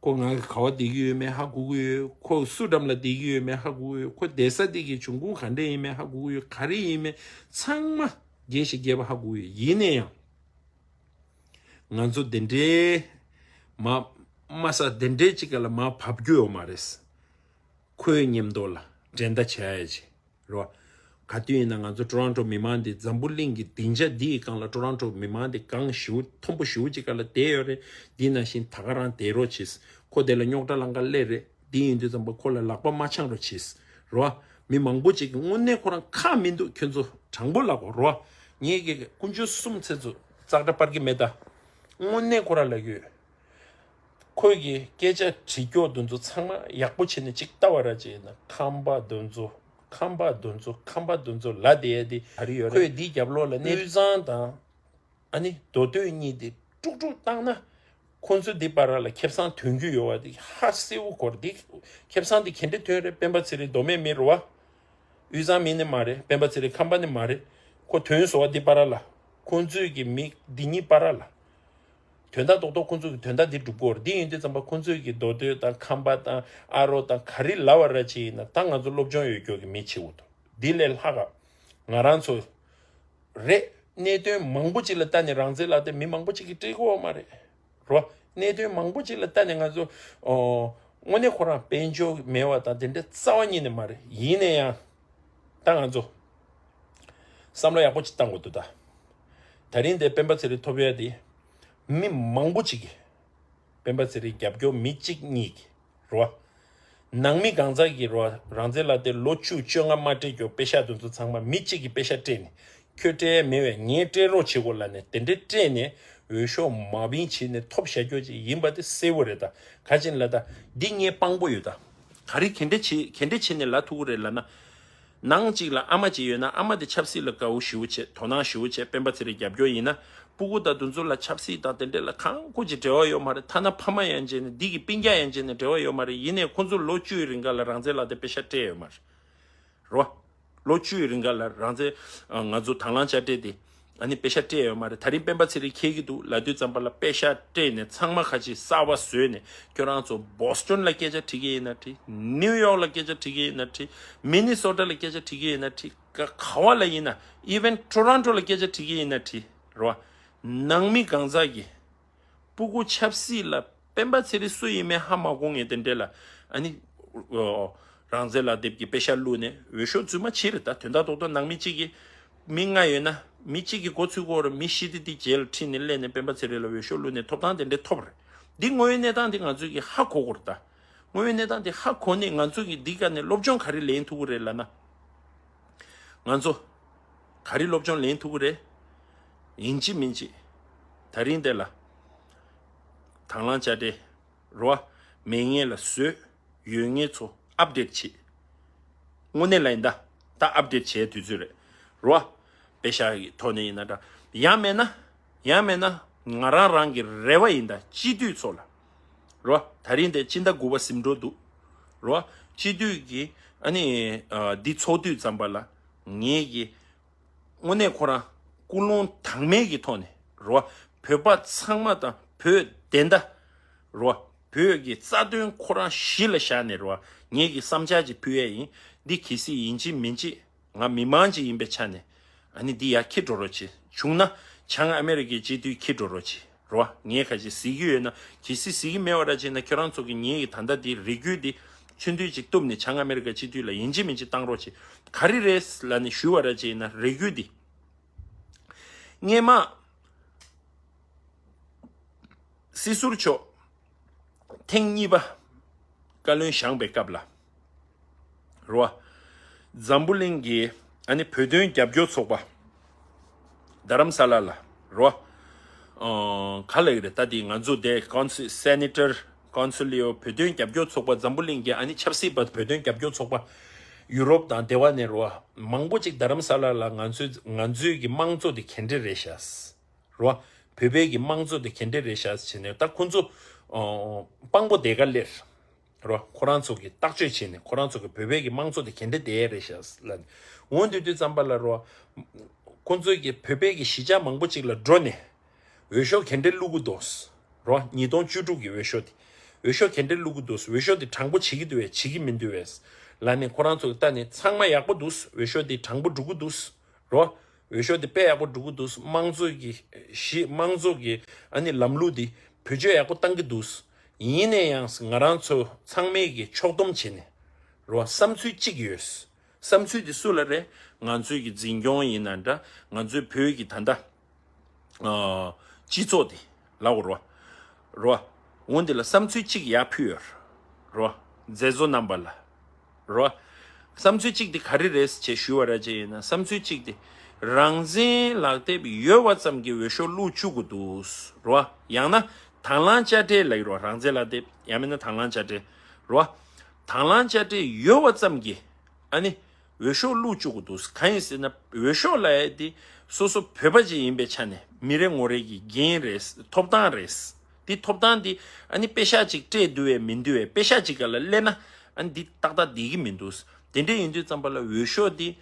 ཁོ་ང་གི་ག་བ་བསྡད་ཀྱི་ཡོད་མེད་ཧ་གོ་གི་ཡོད། ཁོ་སུ་འགྲམ་ལ་བསྡད་ཀྱི་ཡོད་མེད་ཧ་གོ་གི་ཡོད། ཁོ་བསྡད་ས་དེ་གི་འབྱུང་ཁུངས་ག་འདྲས་ཡིན་མེད་ཧ་གོ་གི་ཡོད། ག་རེ་ཡིན་མེད་ཚང་མ་རྒྱས་ཤིག་རྒྱས་པ་ཧ་གོ་གི་ཡོད། ཡིན་ན་ཡང་། ང་ཚོ་དེ་འདྲའི་མ་ དམའ་ས་དེ་འདྲའི་ཅིག་ག་ལ་མར་བབས་རྒྱུ་ཡོད་མ་རེད། ཁོའི་མཉམ་དུ་ལ་འགྲན་ཟླ་བྱ་ཡ་ཅིག་རོ། ག་དུས་ཡིན་ན་ང་ཚོ་ཊོ་རོན་ཊོ་མི་མང་འདི་འཛམ་བུ་གླིང་གི་སྡིངས་ཆ་འདིའི་སྒང་ལ་ཊོ་རོན་ཊོ་མི་མང་འདི་གང་ཞེ་པོ་མཐོན་པོ་ཞེ་པོ་ཅིག་ག་ལ་བསྡད་ཡོད་རེད། འདི་ནང་བཞིན་ད་ག་རང་བསྡད་རོགས་བྱེད། ཁོ་དེ་ལ་རྙོག་དྲ་ལང་ཀ་སླེབས་རེད། འདི་ཡིན་དུས་ཙམ་པ་ཁོ་ལ་ལག་པ་མ་འཆང་རོགས་བྱེད། རོ། མི་མང་པོ་ཅིག་གི་དངོས་གནས་ཁོ་རང་ཁག་མི་འདུག་ཁྱོད་ཚོ་དྲང་པོ་ལབ་དགོས་རོ། ངེད་ཀྱི་དཀོན་མཆོག་གསུམ་ཚེ་ཚོ་ཙག་སྒྲ་སྤར་གི་མེད་ད། དངོས་གནས་ཁོ་རང་ལབ་ཡོད། ཁོས་ཀྱི་སྐད་ཆ་དྲི་སྐྱོ་དེ་ཚོ་ཚང་མ་ཡག་པོ་བྱས་ནས་ཅིག་ལྟ་བ་ར་ཅིག་ཡིན་ན་ཁམས་པ་དེ་ཚོ་ཁམས་པ་དེ་ཚོ་ཁམས་པ་དེ་ཚོ་ལ་དེ་ཡ་དེ་ག་རེ་ཡོད་རེད། ཁོས་འདིའི་རྒྱབ་ལོགས་ལ་དངུལ་བཟང་དང་ཨ་ནི་མདོ་སྟོད་གཉིས་དེ་དཀྲུག་དཀྲུག་བཏང་ན་ཁོང་ཚོ་འདི་བར་ལ་ཁེ་བཟང་ཐོན་རྒྱུ་ཡོད་བ་དེ་ཧ་གསལ་བོ་གོ་རེད། ཁེ་བཟང་དེ་ག་འདྲ་ཐོན་རེད། སྤེན་པ་ཚེ་རིང་མདོ་སྨད་མི་རེད་བ། དབུས་གཙང་མི་ནི་མ་རེད། སྤེན་པ་ཚེ་རིང་ཁམས་པ་ནི་མ་རེད། ཁོ་ཐོན་སོང་བ་འདི་བར་ལ་ཁོང་ཚོས་ཀྱི་མི་འདི་གཉིས་བར་ལ། དོན་དག་རྡོག་རྡོག་ཁོང་ཚོ་གི་དོན་དག་འདི་སྒྲུབ་དགོས་རེད། འདི་ཡིན་དུས་ཙམ་པ་ཁོང་ཚོས་ཀྱི་མདོ་སྟོད་དང་ཁམས་པ་དང་ཨ་རོ་དང་ག་རེ་ལབ་པ་ར་ཅིག་ཡིན་ན་ད་ང་ཚོ་སློབ་སྦྱོང་ཡོད་རྒྱུ་གི་མི་བྱེད་དགོས་འདུག་འདི་ལས་ལྷག་ག་ང་རང་ཚོ་རེད། གནད་དོན་མང་པོ་ཅིག་ལ་ལྟ་ནས་རང་བཙན་ལབ་དེ་མི་མང་པོ་ཅིག་གིས་སྤྲད་ཀྱི་ཡོད་མ་རེད་རོ། གནད་དོན་མང་པོ་ཅིག་ལ་ལྟ་ནས་ང་ཚོ་ཨོ་དངོས་གནས་ཁོ་རང་དཔལ་འབྱོར་མེད་པ་དང་དེ་འདྲ་རྩ་བ་ཉིད་ནས་མ་རེད། ཡིན་ན་ཡང་ད་ང་ཚོ་བསམ་བློ་ཡག་པོ་ཅིག་བཏང་དགོས་འདུག་ད་ད་རིང་དེ་སྤེན་པ་ཚེ་རིང་ཐོབ་ཡ་དེ་མི་མང་པོ་ཅིག་གིས་སྤེན་པ་ཚེ་རིང་རྒྱབ་སྐྱོར་མི་གཅིག་གཉིས་ཀྱིས་རོ། ནང་མི་གང་ཟག་གིས་རོ་རང་བཙན་ལབ་དེ་ལོ་བཅུ་བཅོ་ལྔ་མ་སྤྲད་རྒྱུ་པེ་ཤག་དེ་ཚོ་ཚང་མ་མི་གཅིག་གིས་པེ་ཤག་སྤྲད་ནས་ཁྱོད་སྤྲད་ཡ་མེད་པས་ངས་སྤྲད་རོགས་བྱེད་དགོས་ལབ་ནས་དེ་འདྲས་སྤྲད་ནས་འོས་ཤོག་མ་བིང་བྱས་ནས་ཐོབ་བཞག་རྒྱུ་ཅིག་ཡིན་པ་དེ་གསལ་པོ་རེད་ད། ག་ཅིག་ལབ་ད་འདི་ངས་དཔང་པོ་ཡོད་ད། ག་རེ་ག་འདྲས་བྱེད་ག་འདྲས་བྱས་ནས་ལབ་ཐུབ་ཀྱི་རེད་ལབ་ན། ནང་གཅིག་ལ་ཨ་མ་གཅིག་ཡོད་ན་ཨ་མ་དེ་ཆབ་སྲིད་ལ་དགའ་བོ་ཞེ་པོ་བྱེད་དོ་སྣང་ཞེ་པོ་བྱེད་སྤེན་པ་ཚེ་རིང་རྒྱབ་སྐྱོར་ཡིན་ན་སྤུ་གུ་དང་དེ་ཚོ་ལ་ཆབ་སྲིད་དང་དེ་འདྲས་ལ་གང་ཁུ་ཅིག་འབྲེལ་བ་ཡོད་མ་རེད། ཐ་ན་ཕ་མ་ཡན་ཆད་ནས་འདི་གི་སྤུན་ཀྱག་ཡན་ཆད་ནས་འབྲེལ་བ་ཡོད་མ་རེད། ཡིན་ནའི་ཁོ་ཚོ་ལོ་བཅུའི་རིང་ག་ལ་རང་བཙན་ལབ་དེ་པེ་ཤག་སྤྲད་ཡོད་མ་རེད་རོ། ལོ་བཅུའི་རིང་ག་ལ་རང་བཙན་ང་ཚོ་དང་བླངས་དཔྱ་ཁྲལ་དེ་ཨ་ནི་པེ་ཤག་སྤྲད་ཡོད་མ་རེད། ད་རིང་སྤེན་པ་ཚེ་རིང་འཁྱེར་གྱི་འདུག་ལབ་དུས་ཙམ་པ་ལ་པེ་ཤག་སྤྲད་ནས་ཚང་མ་ཁ་ཅིག་གསར་པ་བཟོས་ནས་ཁྱོད་རང་ཚོ་བོ་སི་ཊོན་ལ་སྐད་ཆ་དྲི་གི་ཡིན་ན་དྲི། ནིའུ་ཡོག་ལ་སྐད་ཆ་དྲི་གི་ཡིན་ན་དྲི། མི་ནི་སོ་ཊ་ལ་སྐད་ཆ་དྲི་གི་ཡིན་ན་དྲི། ག་ག་བ་ལ་ཡིན་ན་ཨི་ཝན་ཊོ་རོན་ཊོ་ལ་སྐད་ཆ་དྲི་གི་ཡིན་ན་དྲི་རོ། ནང་མི་གང་ཟག་གིས་སྤུ་གུ་ཆབ་སྲིད་ལ་སྤེན་པ་ཚེ་རིང་སུ་ཡིན་མིན་ཧ་མ་གོ་མཁན་དེ་འདྲས་ལ་ཨ་ནི་ཨོ་རང་བཙན་ལག་དེབ་ཀྱི་པེ་ཤག་བླུགས་ནས་འོས་ཤོག་རྫུན་མ་ཕྱིར་རེད། ད་དོན་དག་རྡོག་རྡོག་ནང་མི་གཅིག་གིས་མི་ལྔ་ཡོད་ན་མི་གཅིག་གིས་འགོ་ཚུགས་ཀྱི་ཡོད་རེད། མི་བཞི་དེ་དེ་རྗེས་ལ་ཁྲིད་ནས་སླེབས་ནས་སྤེན་པ་ཚེ་རིང་ལ་འོས་ཤོག་བླུགས་ནས་ཐོབ་ཐང་དེ་འདྲས་ཐོབ་རེད། འདི་དངོས་ཡོད་གནས་སྟངས་འདི་ང་ཚོས་ཀྱིས་ཧ་གོ་དགོས་རེད། ད་དངོས་ཡོད་གནས་སྟངས་འདི་ཧ་གོ་ནས་ང་ཚོས་ཀྱིས་འདི་ག་ནས་སློབ་སྦྱོང་ག་རེ་ལེན་ཐུབ་ཀྱི་རེད་ལབ་ན། ང་ཚོ་ག་རེ་སློབ་སྦྱོང་ལེན་ཐུབ་ཀྱི་རེད། ཡིན་གཅིག་མིན་གཅིག་ད་རིང་འདི་ལ་དང་བླངས་དཔྱ་ཁྲལ་རོ་མེད་མཁན་ལ་བཟོས། ཡོད་མཁན་ཚོ་ཨབ་ཌེཊ་བྱེད། དངོས་གནས་ལ་ཡིན་ད། ད་ཨབ་ཌེཊ་བྱེད་དུས་ཚོད་རེད་རོ། པེ་ཤག་གི་ཐོག་ནས་ཡིན་ན་འདྲ། ཡང་མེད་ན། ཡང་མེད་ན་ང་རང་རང་གི་རེ་བ་ཡིན་ད། སྤྱི་འཐུས་ཚོ་ལ་རོ། ད་རིང་དེ་སྤྱི་ཟླ་དགུ་པ་ཟིན་འགྲོ་འདུག་རོ། སྤྱི་འཐུས་ཀྱི་ཨ་ནི་འདི་ཚོགས་དུས་ཙམ་པ་ལ་ངེད་ཀྱི་དངོས་གནས་ཁོ་རང་ཀུན་སློང་དྭངས་མའི་གི་ཐོག་ནས་རོ། བོད་པ་ཚང་མ་དང་བོད་བདེན་མཐའ་རོ། བོད་ཀྱི་རྩ་དོན་ཁོ་རང་གཞི་ལ་བཞག་ནས་རོ། ངེད་ཀྱི་བསམ་འཆར་ཅིག་ཕུལ་ཡས་ཡིན། འདི་གལ་སྲིད་ཡིན་གཅིག་མིན་གཅིག་ང་མི་མང་ཅིག་ཡིན་པའི་ཆ་ནས་ཨ་ནི་འདི་ཡར་འཁྱེར་འགྲོ་རོགས་བྱེད། བྱུང་ན་བྱང་ཨ་མེ་རི་ཀའི་སྤྱི་འཐུས་འཁྱེར་འགྲོ་རོགས་བྱེད་རོ། ངས་ཁ་ཅིག་གཟིགས་ཀྱི་ཡོད་ན། གལ་སྲིད་གཟིགས་ཀྱི་མེད་པ་འདྲ་བྱས་ན་ཁྱོད་རང་ཚོ་གི་ངེད་ཀྱི་ད་ལྟ་འདི་རེ་སྐུལ་འདི་ཚུར་འདུས་ཅིག་གཏུབ་ནས་བྱང་ཨ་མེ་རི་ཀ་སྤྱི་འཐུས་ལ་ཡིན་གཅིག་མིན་གཅིག་བཏང་རོགས་བྱེད། ག་རེ་རེད་ལབ་ནས་ཞུས་པ་འདྲ་བྱས་ན་རེ་སྐུལ་འདི་སྔས་མ་སྲིད་ཟུར་མཆོག་ཐེངས་གཉིས་པ་བཀའ་བློན་བཞེངས་པའི་སྐབས་ལ་རོ། འཛམ་བུ་གླིང་གི་ཨ་ནི་བོད་དོན་རྒྱབ་སྐྱོར་ཚོགས་པ་རྡ་རམ་ས་ལ་ལ་རོ། ཨོ་ག་ལ་ཡི་རེད། ད་དེ་ང་ཚོ་དེ་ཀོན་སི་སེ་ནེ་ཊར་ཀོན་སི་ལི་ཡོ་བོད་དོན་རྒྱབ་སྐྱོར་ཚོགས་པ་འཛམ་བུ་གླིང་གི་ཨ་ནི་ཆབ་སྲིད་པ་བོད་དོན་རྒྱབ་སྐྱོར་ཚོགས་པ་ཡུ་རོབ་དང་དེ་བ་ནས་རོ། མང་པོ་ཅིག་རྡ་རམ་ས་ལ་ལ་ང་ཚོའི་ང་ཚོའི་གི་དམངས་གཙོ་དེ་ག་འདྲ་རེད་ཤག་རོ། བོད་པའི་གི་དམངས་གཙོ་དེ་ག་འདྲ་རེད་ཤག་བྱས་ནས་ད་ཁོ་ཚོ་ཨོ་དཔང་པོ་དེ་ག་སླེབས་རོ། ཁོ་རང་ཚོ་གི་བརྟག་དཔྱད་བྱས་ནས་ཁོ་རང་ཚོ་གི་བོད་པའི་གི་དམངས་གཙོ་དེ་ག་འདྲ་བསྡད་རེད་ཤག་ལབ་ནས་འོང་དུས་དུས་ཙམ་པ་ལ་རོ། ཁོ་ཚོའི་གི་བོད་པའི་གི་གཞིས་ཆགས་མང་པོ་ཅིག་ལ་འགྲོ་ནས་འོས་ཤོག་ག་འདྲ་བླུག་གི་འདུག་རོ། ཉིས་སྟོང་བཅུ་དྲུག་གི་འོས་ཤོག་དེ་འོས་ཤོག་ག་འདྲ་བླུག་གི་འདུག་འོས་ཤོག་དེ་དྲང་པོ་བྱེད་ཀྱི་འདུག་བས་བྱེད་ཀྱི་མི་འདུག་བས་ལབ་ནས་ཁོ་རང་ཚོ་གི་ལྟ་ནས་ཚང་མ་ཡག་པོ་འདུག་འོས་ཤོག་དེ་དྲང་པོ་འགྲོ་གི་འདུག་རོ། འོས་ཤོག་དེ་དཔེ་ཡག་པོ་འགྲོ་གི་འདུག་དམངས་གཙོ་གི་གཞི་དམངས་གཙོ་གི་ཨ་ནི་ལམ་ལུགས་དེ་བེད་སྤྱོད་ཡག་པོ་བཏང་གི་འདུག་ཡིན་ན་ཡང་ང་རང་ཚོ་ཚང་མས་ཀྱི་ཕྱོགས་བསྡོམས་བྱས་ནས་རོ། བསམ་ཚུལ་གཅིག་ཡོད། བསམ་ཚུལ་དེ་སུ་ལ་རེད། ང་ཚོའི་གི་འཛིན་སྐྱོང་ཡིན་ན་འདྲ། ང་ཚོའི་བོད་ཀྱི་ད་ལྟ་ཨ་སྤྱི་ཚོགས་དེ་ལའོ་རོ། རོ། འོན་དེ་ལ་བསམ་ཚུལ་གཅིག་ཡར་ཕུལ་ཡོད་རོ། མཛད་གཙོ་རྣམ་པ་ལ་རོ། བསམ་ཚུལ་གཅིག་དེ་ག་རེ་རེད་ཅེས་ཞུས་པ་ར་ཅེ་ཡིན་ན། བསམ་ཚུལ་གཅིག་དེ་རང་བཙན་ལག་དེབ་ཡོད་པ་ཙམ་གྱི་འོས་ཤོག་བླུགས་བཅུག་དགོས་འདུག་རོ། ཡང་ན་དང་བླངས་དཔྱ་ཁྲལ་ལ་ཡི་རོ། རང་བཙན་ལག་དེབ་ཡང་མིན་ན་དང་བླངས་དཔྱ་ཁྲལ་རོ། དང་བླངས་དཔྱ་ཁྲལ་ཡོད་པ་ཙམ་གྱི་ཨ་ནི་འོས་ཤོག་བླུགས་བཅུག་དགོས་འདུག་གང་ཡིན་ཟེར་ན། འོས་ཤོག་ལབ་ཡ་དེ་སོ་སོ་བོད་པ་ཅིག་ཡིན་པའི་ཆ་ནས་མི་རེ་ངོ་རེ་གི་འགན་རེད། ཐོབ་ཐང་རེད། འདི་ཐོབ་ཐང་འདི་ཨ་ནི་པེ་ཤག་ཅིག་སྤྲད་འདུག་བས་མི་འདུག་བས། པེ་ཤག་ཅིག་ག་ལ་སླེབས་ན་ཨ་ནི་འདི་ཏག་ཏག་བསྡད་ཀྱི་མི་འདུག་དེ་འདྲ་ཡིན་དུས་ཙམ་པ་ལ་འོས་ཤོག་འདི་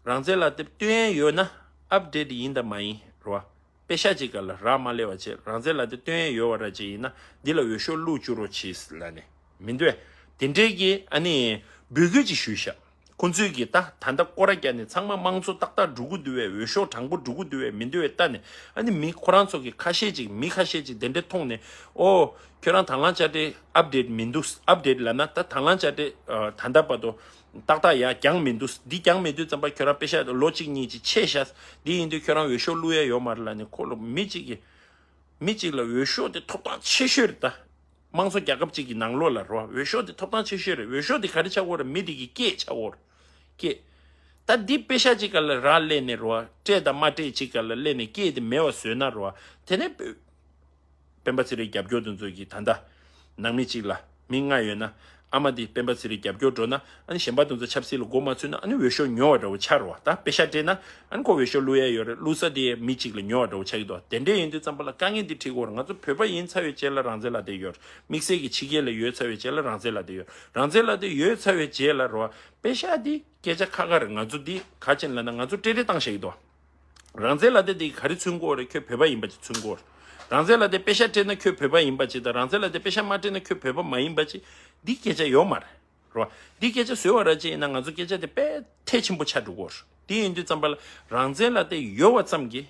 རང་བཙན་ལག་དེབ་སྟོན་ཡས་ཡོད་ན་ཨབ་ཌེཊ་ཡིན་དང་མ་ཡིན་རོ། པེ་ཤག་ཅིག་ག་ལ་རག་མ་སླེབས་པ་བྱས། རང་བཙན་ལག་དེབ་སྟོན་ཡས་ཡོད་པ་ར་ཅིག་ཡིན་ན་འདི་ལ་འོས་ཤོག་བླུགས་བཅུག་རོགས་གྱིས་ལབ་ནས་མི་འདུག་བས། དེ་འདྲས་ཀྱི་ཨ་ནི་འབོད་སྐུལ་ཅིག་ཞུས་ཤག་ཁོང་ཚོས་ཀྱིས་ད་ད་ལྟ་སྐོར་ར་བརྒྱབ་ནས་ཚང་མ་དམངས་གཙོ་ཏག་ཏག་འགྲོ་གི་འདུག་བས། འོས་ཤོག་དྲང་པོ་འགྲོ་གི་འདུག་བས་མི་འདུག་བས་ལྟ་ནས། ཨ་ནི་མི་ཁོ་རང་ཚོ་གི་ཁ་ཤས་ཅིག་མི་ཁ་ཤས་ཅིག་དེ་འདྲས་མཐོང་ནས། ཨོ། ཁྱོད་རང་དང་བླངས་དཔྱ་ཁྲལ་ཨབ་ཌེཊ་མི་འདུག་ཨབ་ཌེཊ་ལབ་ན་ད་དང་བླངས་དཔྱ་ཁྲལ་ཨ་ད་ལྟ་བར་དུ་ཏག་ཏག་ཡ་འགྱངས་མི་འདུག་འདི་འགྱངས་མེད་དུས་ཙམ་པ་ཁྱོད་རང་པེ་ཤག་ལོ་གཅིག་གཉིས་ཅིག་ཆད་ཤག་འདི་ཡིན་དུས་ཁྱོད་རང་འོས་ཤོག་བླུག་ཡ་ཡོད་མ་རེད་ལབ་ནས། ཁོ་ལ་མི་གཅིག་གིས་མི་གཅིག་ལ་འོས་ཤོག་དེ་ཐོབ་ཐང་ཆེ་ཤོས་རེད་ད། དམངས་གཙོ་རྒྱལ་ཁབ་ཅིག་གི་ནང་ལོགས་ལ་རོ། འོས་ཤོག་དེ་ཐོབ་ཐང་ཆེ་ཤོས་རེད། འོས་ཤོག་དེ་ག་རེ་ཆགས་ཀྱི་ཡོད་རེད། མི་དེ་གི་སྐད་ཆགས་ཀྱི་ཡོད་རེད། སྐད། ད་འདི་པེ་ཤག་ཅིག་ག་ལ་རག་སླེབས་ནས་རོ། སྤྲད་དང་མ་སྤྲད་ཅིག་ག་ལ་སླེབས་ནས་སྐད་དེ་མེད་པ་བཟོས་ན་རོ། དེ་ནས་སྤེན་པ་ཚེ་རིང་རྒྱབ་སྐྱོར་དེ་ཚོ་གིས་ད་ལྟ་ནང་མི་གཅིག་ལ་མི་ལྔ་ཡོད་ན། ཨ་མ་དེ་སྤེན་པ་ཚེ་རིང་རྒྱབ་སྐྱོར་འགྲོ་ན། ཨ་ནི་གཞན་པ་དེ་ཚོ་ཆབ་སྲིད་ལ་མགོ་མ་ཚོས་ན། ཨ་ནི་འོས་ཤོག་ཉོ་བ་འདྲ་བོ་ཆགས་རོ། ད་པེ་ཤག་སྤྲད་ན་ཨ་ནི་ཁོ་འོས་ཤོག་བླུག་ཡ་ཡོད་རེད། བླུག་ས་དེ་མི་གཅིག་ལ་ཉོ་བ་འདྲ་བོ་ཆགས་ཀྱི་འདུག་དེ་འདྲས་ཡིན་དུས་ཙམ་པ་ལ་དཀའ་ངལ་འདི་འཕྲད་ཀྱི་ཡོད་རེད། ང་ཚོ་བོད་པ་ཡིན་ཚར་བའི་རྗེས་ལ་རང་བཙན་ལག་དེབ་ཡོད་རེད། དམིགས་བསལ་གྱི་ཕྱི་རྒྱལ་ལ་ཡོད་ཚར་བའི་རྗེས་ལ་རང་བཙན་ལག་དེབ་ཡོད་རེད། རང་བཙན་ལག་དེབ་ཡོད་ཚར་བའི་རྗེས་ལ་རོ། པེ་ཤག་འདི་སྐད་ཆ་ཁ་ཁ་རེད། ང་ཚོ་འདི་ག་ཅིག་ལབ་ན་ང་ཚོ་སྤྲད་རེས་བཏང་བཞག་གི་འདུག་རང་བཙན་ལག་དེབ་དེ་ག་རེ་མཚོན་གྱི་ཡོད་རེད། ཁྱོད་བོད་པ་ཡིན་པ་ཅིག་མཚོན་གྱི་ཡོད་རེད། རང་བཙན་ལག་དེབ་པེ་ཤག་སྤྲད་ན་ཁྱོད་བོད་པ་ཡིན་པ་ཅིག་དང་། རང་བཙན་ལག་དེབ་པེ་ཤག་མ་སྤྲད་ན་ཁྱོད་བོད་པ་མ་ཡིན་པ་ཅིག་འདི་སྐད་ཆ་ཡོད་མ་རེད། རོ། འདི་སྐད་ཆ་བཟོས་པ་ར་ཅིག་ཡིན་ན་ང་ཚོ་སྐད་ཆ་དེ་དཔེ་ཐལ་ཆེན་པོ་ཆགས་འགྲོ་གི་ཡོད་རེད། དེ་ཡིན་དུས་ཙམ་པ་ལ་རང་བཙན་ལག་དེབ་ཡོད་པ་ཙམ་གྱིས་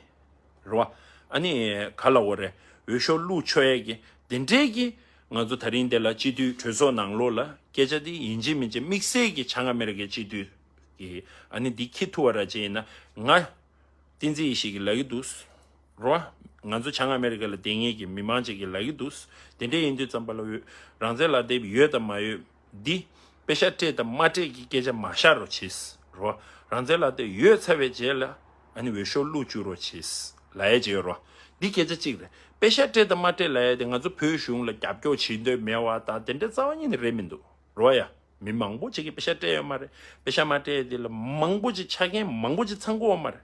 རོ། ཨ་ནི་ག་ལབ་དགོས་རེད། འོས་ཤོག་བླུགས་ཆོག་ཡས་ཀྱི་དེ་འདྲས་ཀྱི་ང་ཚོ་ད་རིང་འདི་ལ་སྤྱི་འཐུས་གྲོས་ཚོགས་ནང་ལོགས་ལ་སྐད་ཆ་དེ་ཡིན་གཅིག་མིན་གཅིག་དམིགས་བསལ་གྱི་བྱང་ཨ་མེ་རི་ཀའི་སྤྱི་འཐུས་ཀྱིས་ཨ་ནི་འདི་འཁྱེར་ཐུབ་པ་ར་ཅིག་ཡིན་ན། ང་བསྟན་འཛིན་ཡེ་ཤེས་ཀྱིས་ལབ་ཀྱི་འདུག་རོ། ང་ཚོ་བྱང་ཨ་མེ་རི་ཀ་ལ་བསྡད་མཁན་གྱི་མི་མང་ཅིག་གིས་ལབ་ཀྱི་འདུག་དེ་འདྲ་ཡིན་དུས་ཙམ་པ་ལ་འོས། རང་བཙན་ལག་དེབ་ཡོད་དང་མ་ཡོད་འདི་པེ་ཤག་སྤྲད་དང་མ་སྤྲད་ཀྱི་སྐད་ཆ་མ་བཞག་རོགས་བྱེད། རོ། རང་བཙན་ལག་དེབ་ཡོད་ཚར་བའི་རྗེས་ལ་ཨ་ནི་འོས་ཤོག་བླུགས་བཅུག་རོགས་བྱེད་ལབ་ཡས་ཅིག་ཡོད་རོ། འདི་སྐད་ཆ་གཅིག་རེད། པེ་ཤག་སྤྲད་དང་མ་སྤྲད་ལབ་ཡས་དེ་ང་ཚོ་བོད་གཞུང་ལ་རྒྱབ་སྐྱོར་བྱེད་འདོད་མེད་པ་དང་དེ་འདྲ་རྩ་བ་ཉིད་ནས་རེད་མི་འདུག་རོ་ཡ། མི་མང་པོ་ཅིག་གིས་པེ་ཤག་སྤྲད་ཡོད་མ་རེད། པེ་ཤག་མ་སྤྲད་དེ་ལ་མང་པོ་ཅིག་ཆ་རྐྱེན་མང་པོ་ཅིག་ཚང་གི་ཡོད་མ་རེད།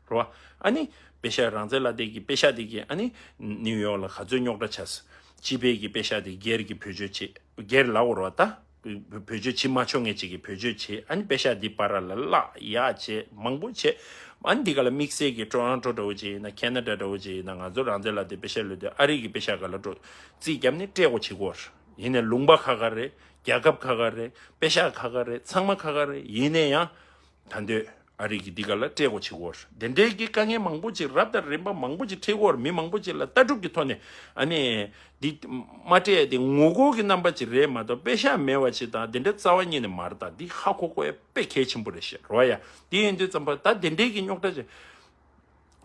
རེད་བ། ཨ་ནི་པེ་ཤག་རང་བཙན་ལག་དེབ་ཀྱི་པེ་ཤག་དེ་གིས་ཨ་ནི་ནིའུ་ཡོག་ལ་ག་ཚོད་རྙོག་དྲ་ཆགས་སོང་། སྤྱི་པའི་གི་པེ་ཤག་དེ་སྒེར་གྱི་བེད་སྤྱོད་བྱེད། སྒེར་ལབ་དགོས་རེད་བ་ད། བེད་སྤྱོད་བྱེད་མ་ཆོག་མཁན་ཅིག་གིས་བེད་སྤྱོད་བྱེད། ཨ་ནི་པེ་ཤག་འདི་བར་ལ་བརླག་ཡག་བྱེད། མང་པོ་བྱེད། ཨ་ནི་འདི་ག་ལ་དམིགས་བསལ་གྱི་ཊོ་རོན་ཊོ་འདྲ་བོ་ཅིག་ཡིན་ན། ཁེ་ན་ཌ་འདྲ་བོ་ཅིག་ཡིན་ན། ང་ཚོ་རང་བཙན་ལག་དེབ་པེ་ཤག་ལོས་དེ་ཨ་རི་གི་པེ་ཤག་ག་ལ་འགྲོ། རྩིས་བརྒྱབ་ནས་སྤྲད་དགོས་བྱེད་དགོས་རེད། ཡིན་ནའི་ལུང་པ་ཁ་ཁ་རེད། རྒྱལ་ཁབ་ཁ་ཁ་རེད། པེ་ཤག་ཁ་ཁ་རེད། ཚང་མ་ཁ་ཁ་རེད། ཡིན་ནའི་ཡང་ད་འདོད་ཨ་རི་གི་འདི་ག་ལ་སྤྲད་དགོས་བྱེད་དགོས་རེད། དེ་འདྲའི་གི་དཀའ་ངལ་མང་པོ་ཅིག་རབ་དང་རིམ་པ་མང་པོ་ཅིག་འཕྲད་ཀྱི་ཡོད་རེད། མི་མང་པོ་ཅིག་ལ་ལྟ་གྲུབ་ཀྱི་ཐོག་ནས་ཨ་ནི་འདི་མ་སྤྲད་དེ་ངོ་རྒོལ་གྱི་རྣམ་པ་ཅིག་རེད་མ་གཏོགས་པེ་ཤག་མེད་པ་ཅིག་དང་དེ་འདྲ་རྩ་བ་ཉིད་ནས་མ་རེད། ད་འདི་ཧ་གོ་དགོས་ཡ་དཔེ་གལ་ཆེན་པོ་རེད་ཤག་རེད་བ་ཡ། དེ་ཡིན་དུས་ཙམ་པ་ད་དེ་འདྲའི་གི་རྙོག་དྲ་ཅིག་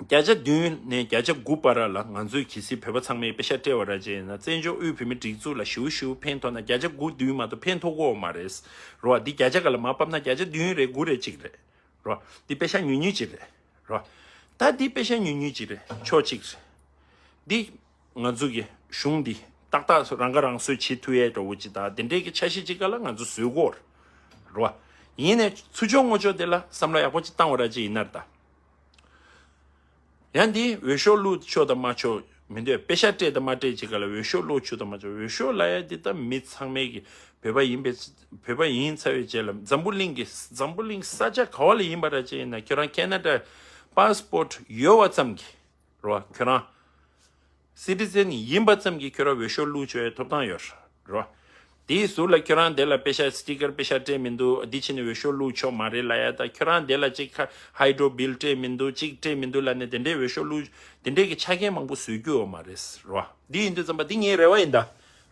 བརྒྱ་ཆ་བདུན་ནས་བརྒྱ་ཆ་དགུ་བར་ལ་ང་ཚོས་གལ་སྲིད་བོད་པ་ཚང་མས་པེ་ཤག་སྤྲད་པ་ར་ཅིག་ཡིན་ན། བཙན་བྱོལ་དབུས་བོད་མིའི་སྒྲིག་འཛུགས་ལ་ཞེ་པོ་ཞེ་པོ་ཕན་ཐོགས་ན། བརྒྱ་ཆ་དགུ་བདུན་མ་གཏོགས་ཕན་ཐོགས་ཀྱི་ཡོད་མ་རེད། རོ། འདི་བརྒྱ་ཆ་ག་ལ་མར་ཕབ་ན་བརྒྱ་ཆ་བདུན་རེད། དགུ་རེད། གཅིག་རེད། རོ། འདི་པེ་ཤག་ཉུང་ཉུང་ཅིག་རེད། རོ། ད་འདི་པེ་ཤག་ཉུང་ཉུང་ཅིག་རེད། ཕྱོགས་གཅིག་རེད། འདི་ང་ཚོ་གི་གཞུང་འདི་ཏག་ཏག་རང་ཁ་རང་གསོ་བྱེད་ཐུབ་ཡས་འདྲ་བོ་ཅིག་དང་དེ་འདྲའི་གི་འཆར་གཞི་ཅིག་ག་ལ་ང་ཚོ་བཟོ་དགོས་རེད། རོ། ཡིན་ནའི་ཚུར་ཕྱོགས་ངོ་ཕྱོགས་དེ་ལ་བསམ་བློ་ཡག་པོ་ཅིག་བཏང་བ་ར་ཅིག་ཡིན་ན་རེད་ད། ཡང་འདི་འོས་ཤོག་བླུགས་ཆོག་དང་མ་ཆོག་མི་འདོད། པེ་ཤག་སྤྲད་དང་མ་སྤྲད་ཅིག་ག་ལ་འོས་ཤོག་བླུགས་ཆོག་དང་མ་ཆོག་འོས་ཤོག་ལབ་ཡ་འདི་ད་མི་ཚང་མས་ཀྱི་བོད་པ་ཡིན་པའི་བོད་པ་ཡིན་ཚར་བའི་རྗེས་ལ་འཛམ་བུ་གླིང་གི་འཛམ་བུ་གླིང་ས་ཆ་ག་བ་ལ་ཡིན་པ་ར་ཅིག་ཡིན་ན། ཁྱོད་རང་ཁེ་ན་ཌ་པཱ་སི་པོར་ཊི་ཡོད་པ་ཙམ་གྱིས་རོ། ཁྱོད་རང་སི་ཊི་ཛེན་ཡིན་པ་ཙམ་གྱིས་ཁྱོད་རང་འོས་ཤོག་བླུགས་ཆོག་ཡའི་ཐོབ་ཐང་ཡོད་རོ། དེའི་ཟུར་ལ་ཁྱོད་རང་དེ་ལ་པེ་ཤག་སི་ཊི་ཀར་པེ་ཤག་སྤྲད་མི་འདུག་འདི་ཕྱིན་ནས་འོས་ཤོག་བླུགས་ཆོག་མ་རེད་ལབ་ཡ་ད། ཁྱོད་རང་དེ་ལ་ཅིག་ཁ་ཧའི་ཌོ་བིལ་སྤྲད་མི་འདུག་ཅིག་སྤྲད་མི་འདུག་ལབ་ནས་དེ་འདྲའི་འོས་ཤོག་བླུགས། དེ་འདྲའི་གི་ཆ་རྐྱེན་མང་པོ་བཟོ་རྒྱུ་ཡོད་མ་རེད་རོ། འདི་ཡིན་དུས་ཙམ་པ་འདི་ངའི་རེ་བ་ཡིན་ད།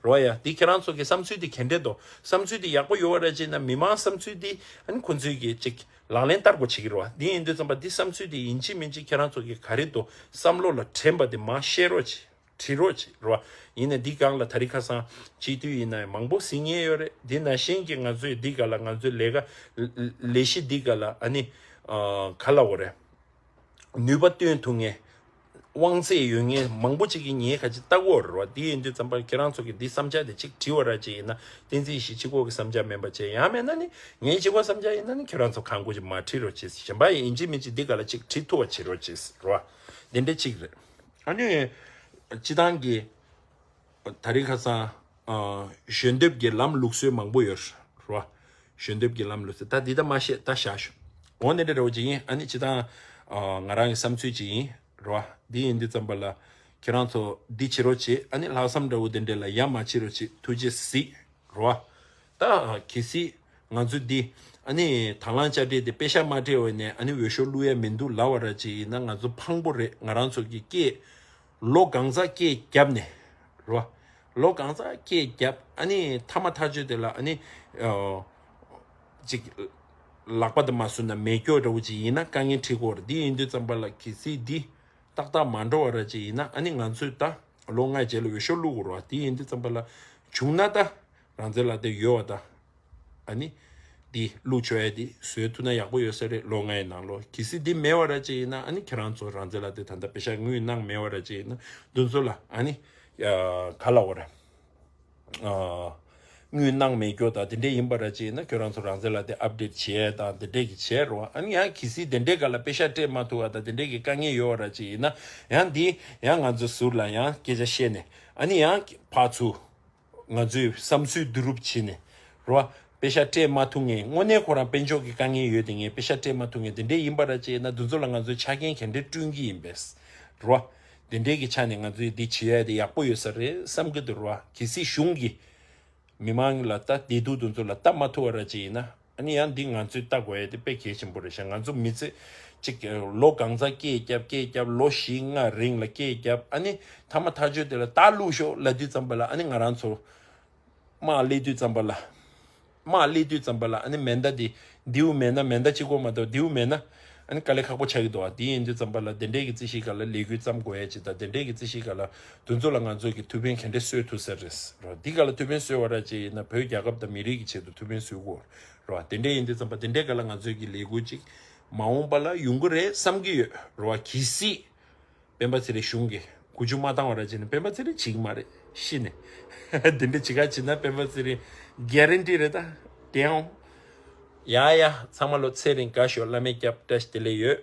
རོ་ཡ། འདི་ཁྱེད་རང་ཚོ་གི་བསམ་ཚུལ་འདི་ག་འདྲས་འདུག་བསམ་ཚུལ་འདི་ཡག་པོ་ཡོད་པ་རེད་ཅེ་ན། མི་མང་བསམ་ཚུལ་འདི་ཨ་ནི་ཁོང་ཚོས་གི་ཅིག་ལག་ལེན་བསྟར་དགོས་བྱེད་ཀྱི་རེད་བ། འདི་ཡིན་དུས་ཙམ་པ་འདི་བསམ་ཚུལ་འདི་ཡིན་གཅིག་མིན་གཅིག་ཁྱེད་རང་ཚོ་གི་ག་རེ་འདུག་བསམ་བློ་ལ་དྲན་པ་འདི་མར་བཤད་རོགས་བྱེད། བྲིས་རོགས་བྱེད་རོ། ཡིན་ན་འདི་སྒང་ལ་ད་རིང་ཁ་སང་སྤྱི་འཐུས་ཡིན་ན་ཡང་མང་པོ་ཟིན་ངེས་ཡོད་རེད། འདི་ནང་བཞིན་གྱི་ང་ཚོས་འདི་སྒང་ལ་ང་ཚོའི་ལས་ཀ་ལས་གཞི་འདི་སྒང་ལ་ཨ་ནི་ཨ་ག་ལབ་དགོས་རེད། ནུས་པ་བཏོན་ཐུབ་མཁན། དབང་ཚད་ཡོད་མཁན་མང་པོ་ཅིག་གིས་ངའི་ཁ་ཅིག་ལྟ་གི་ཡོད་རེད་བ། འདི་ཡིན་དུས་ཙམ་པ་ཁྱེད་རང་ཚོ་གིས་འདི་བསམ་འཆར་དེ་གཅིག་བྲིས་པ་ར་ཅིག་ཡིན་ན། བསྟན་འཛིན་ཡེ་ཤེས་གཅིག་པོ་གི་བསམ་འཆར་མིན་པ་བྱས། ཡང་མིན་ན་ནི་ངའི་གཅིག་པོ་བསམ་འཆར་ཡིན་ན་ནི་ཁྱེད་རང་ཚོ་གང་དགོས་ཀྱི་མ་བྲིས་རོགས་བྱེད། གཞན་པ་ཡིན་གཅིག་མིན་གཅིག་འདི་སྒང་ལ་གཅིག་བྲིས་ཐུབ་པ་བྱེད་རོགས་བྱེད་རོ། འདི་འདྲ་གཅིག་རེད། ཨ་ནི་སྤྱི་བཏང་གི་ད་རིང་ཁ་སང་ཨ་གཞོན་སྡེབ་ཀྱི་ལམ་ལུགས་སྲོལ་མང་པོ་ཡོད་རེད་བ། གཞོན་སྡེབ་ཀྱི་ལམ་ལུགས་སྲོལ་ད་འདི་ལྟ་མ་བཤད་ད་བཞག་ཞུ། འོ་འདི་འདྲ་འདྲ་བོ་ཅིག་ཡིན། ཨ་ནི་སྤྱི་བཏང་ཨ་ང་རང་གི་བསམ་ཚུལ་ཅིག་ཡིན་རེད་བ། འདི་ཡིན་དུས་ཙམ་པ་ལ་ཁྱེད་རང་ཚོ་འདི་བྱེད་རོགས་བྱེད། ཨ་ནི་ལྷག་བསམ་འདྲ་བོ་འདི་འདྲ་ལ་ཡ་མ་བྱེད་རོགས་བྱེད། ཐུགས་རྗེ་གཟིགས་རེད་བ། ད་གལ་སྲིད་ང་ཚོ་འདི་ཨ་ནི་དང་བླངས་དཔྱ་ཁྲལ་དེ་པེ་ཤག་མ་སྤྲད་པ་ནས་ཨ་ནི་འོས་ཤོག་བླུག་ཡ་མི་འདུག་ལབ་པ་ར་ཅིག་ཡིན་ན། ང་ཚོ་ཕངས་པོ་རེད། ང་རང་ཚོ་གི་སྐད་ལོ་གང་ཙམ་སྐད་བརྒྱབ་ནས་རེད་བ། ལོ་གང་ཙམ་སྐད་བརྒྱབ། ཨ་ནི་མཐའ་མ་ཐག་ཆོད་དེ་ལ་ཨ་ནི་ཨ་ཅིག་ལག་པ་དེ་མ་བཟུང་ན་མེ་སྒྱོགས་འདྲ་བོ་ཅིག་ཡིན་ན་དཀའ་ངལ་འཕྲད་ཀྱི་ཡོད་རེད། འདི་ཡིན་དུས་ཙམ་པ་ལ་གལ་སྲིད་འདི་ཏག་ཏག་མ་འགྲོ་བ་ར་ཅིག་ཡིན་ན། ཨ་ནི་ང་ཚོས་ད་ལོ་ལྔའི་རྗེས་ལ་འོས་ཤོག་བླུག་དགོས་རེད་བ། དེ་ཡིན་དུས་ཙམ་པ་ལ་བྱུང་ན་ད་རང་བཙན་ལག་དེབ་ཡོད་པ་ད་ཨ་ནི་འདི་བླུག་ཆོག་ཡ་འདི་བཟོས་ཐུབ་ན་ཡག་པོ་ཡོད་ས་རེད། ལོ་ལྔའི་ནང་ལོགས་གལ་སྲིད་འདི་མེད་པ་ར་ཅིག་ཡིན་ན། ཨ་ནི་ཁྱེད་རང་ཚོ་རང་བཙན་ལག་དེབ་ད་ལྟ་པེ་ཤག་དངུལ་གནང་མེད་པ་ར་ཅིག་ཡིན་ན། འདི་ཚོ་ལ་ཨ་ནི་ཡ་ག་ལབ་དགོས་རེད། ཨ་དངུལ་གནང་མེད་སྐྱོ་དང་དེ་འདྲས་ཡིན་པ་ར་ཅིག་ཡིན་ན། ཁྱོད་རང་ཚོ་རང་བཙན་ལག་དེབ་ཨབ་ཌེཊ་བྱས་དང་དེ་འདྲས་ཀྱི་བྱས་རོགས། ཨ་ནི་ཡང་གལ་སྲིད་དེ་འདྲས་སྒང་ལ་པེ་ཤག་སྤྲད་མ་ཐུབ་པ་དང་དེ་འདྲས་ཀྱི་དཀའ་ངལ་ཡོད་པ་ར་ཅིག་ཡིན་ན། ཡང་འདི་ཡང་ང་ཚོའི་ཟུར་ལ་ཡང་སྐད་ཆ་བཤད་ནས། ཨ་ནི་ཡང་ཕར་ཚུར་ང་ཚོའི་བསམ་ཚུལ་བསྡུ་རུབ་བྱས་ནས་རོ། པེ་ཤག་སྤྲད་མ་ཐུབ་མཁན། དངོས་གནས་ཁོ་རང་དཔལ་འབྱོར་གྱི་དཀའ་ངལ་ཡོད་དེ་ངས་པེ་ཤག་སྤྲད་མ་ཐུབ་མཁན་དེ་འདྲས་ཡིན་པ་ར་ཅིག་ཡིན་ན། འདི་ཚོ་ལ་ང་ཚོས་ཆ་རྐྱེན་ག་འདྲས་བསྐྲུན་གྱི་ཡིན་པས་རོ། དེ་འདྲས་ཀྱི་ཆ་ནས་ང་ཚོས་འདི་བྱེད་ཡ་དེ་ཡག་པོ་ཡོད་ས་རེད་བསམ་གྱི་འདུག་རོ། གལ་སྲིད་གཞུང་གིས་མི་མང་ལ་ད་བདེ་སྡུག་དེ་ཚོ་ལ་ལྟ་མ་ཐུབ་པ་ར་ཅིག་ཡིན་ན། ཨ་ནི་ཡང་འདི་ང་ཚོས་ལྟ་དགོས་ཡ་དེ་དཔེ་གལ་ཆེན་པོ་རེད་ཤག་ང་ཚོ་མི་ཚེ་གཅིག་ལོ་གང་ཙམ་སྐད་བརྒྱབ་སྐད་བརྒྱབ། ལོ་བཞི་ལྔ་རིང་ལ་སྐད་བརྒྱབ། ཨ་ནི་མཐའ་མ་ཐག་ཆོད་དེ་ལ་ད་བླུག་ཤོག་ལབ་དུས་ཙམ་པ་ལ། ཨ་ནི་ང་རང་ཚོ་དམག་སླེབས་དུས་ཙམ་པ་ལ། དམག་སླེབས་དུས་ཙམ་པ་ལ་ཨ་ནི་མེ་མདའ་འདི་མདེའུ་མེད་ན། མེ་མདའ་གཅིག་པོ་མ་གཏོགས་མདེའུ་མེད་ན་ཨ་ནི་དཀའ་ལས་ཁག་པོ་ཆགས་ཀྱི་འདུག་བ། དེ་ཡིན་དུས་ཙམ་པ་ལ་དེ་འདྲས་ཀྱི་རྩིས་གཞི་སྒང་ལ་ལས་འགུལ་བརྩམ་དགོས་ཡ་ཅིག་དང་། དེ་འདྲས་ཀྱི་རྩིས་གཞི་སྒང་ལ་དེ་ཚོ་ལ་ང་ཚོས་ཀྱི་ཐུགས་ཕན་ག་འདྲས་གསོས་ཐུབ་ས་རེད་རོ། འདི་སྒང་ལ་ཐུགས་ཕན་གསོས་པ་ར་ཅིག་ཡིན་ན་བོད་རྒྱལ་ཁབ་དང་མི་རིགས་ཀྱི་ཆེད་དུ་ཐུགས་ཕན་གསོས་དགོས་རོ། དེ་འདྲས་ཡིན་དུས་ཙམ་པ་དེ་འདྲས་སྒང་ལ་ང་ཚོས་ཀྱི་ལས་འགུལ་ཅིག་མ་འོངས་པ་ལ་ཡོང་གི་རེད་བསམ་གྱི་ཡོད་རོ། གལ་སྲིད་སྤེན་པ་ཚེ་རིང་གཞུང་གིས་འགོ་འཛུགས་མ་བཏང་བ་ར་བྱས་ན་སྤེན་པ་ཚེ་རིང་བྱེད་ཀྱི་མ་རེད་ཤི་ནས། དེ་འདྲ་བྱེད་ག་བྱེད་ན་སྤེན་པ་ཚེ་རིང་གྷ་རན་ཊི་རེད་ད། དེའང་ཡ་ཡ་ཚང་མ་ལོ་ཚེ་རིང་དགའ་ཤོག་བླ་མའི་སྐྱབས། བཀྲ་ཤིས་བདེ་ལེགས་ཡོད།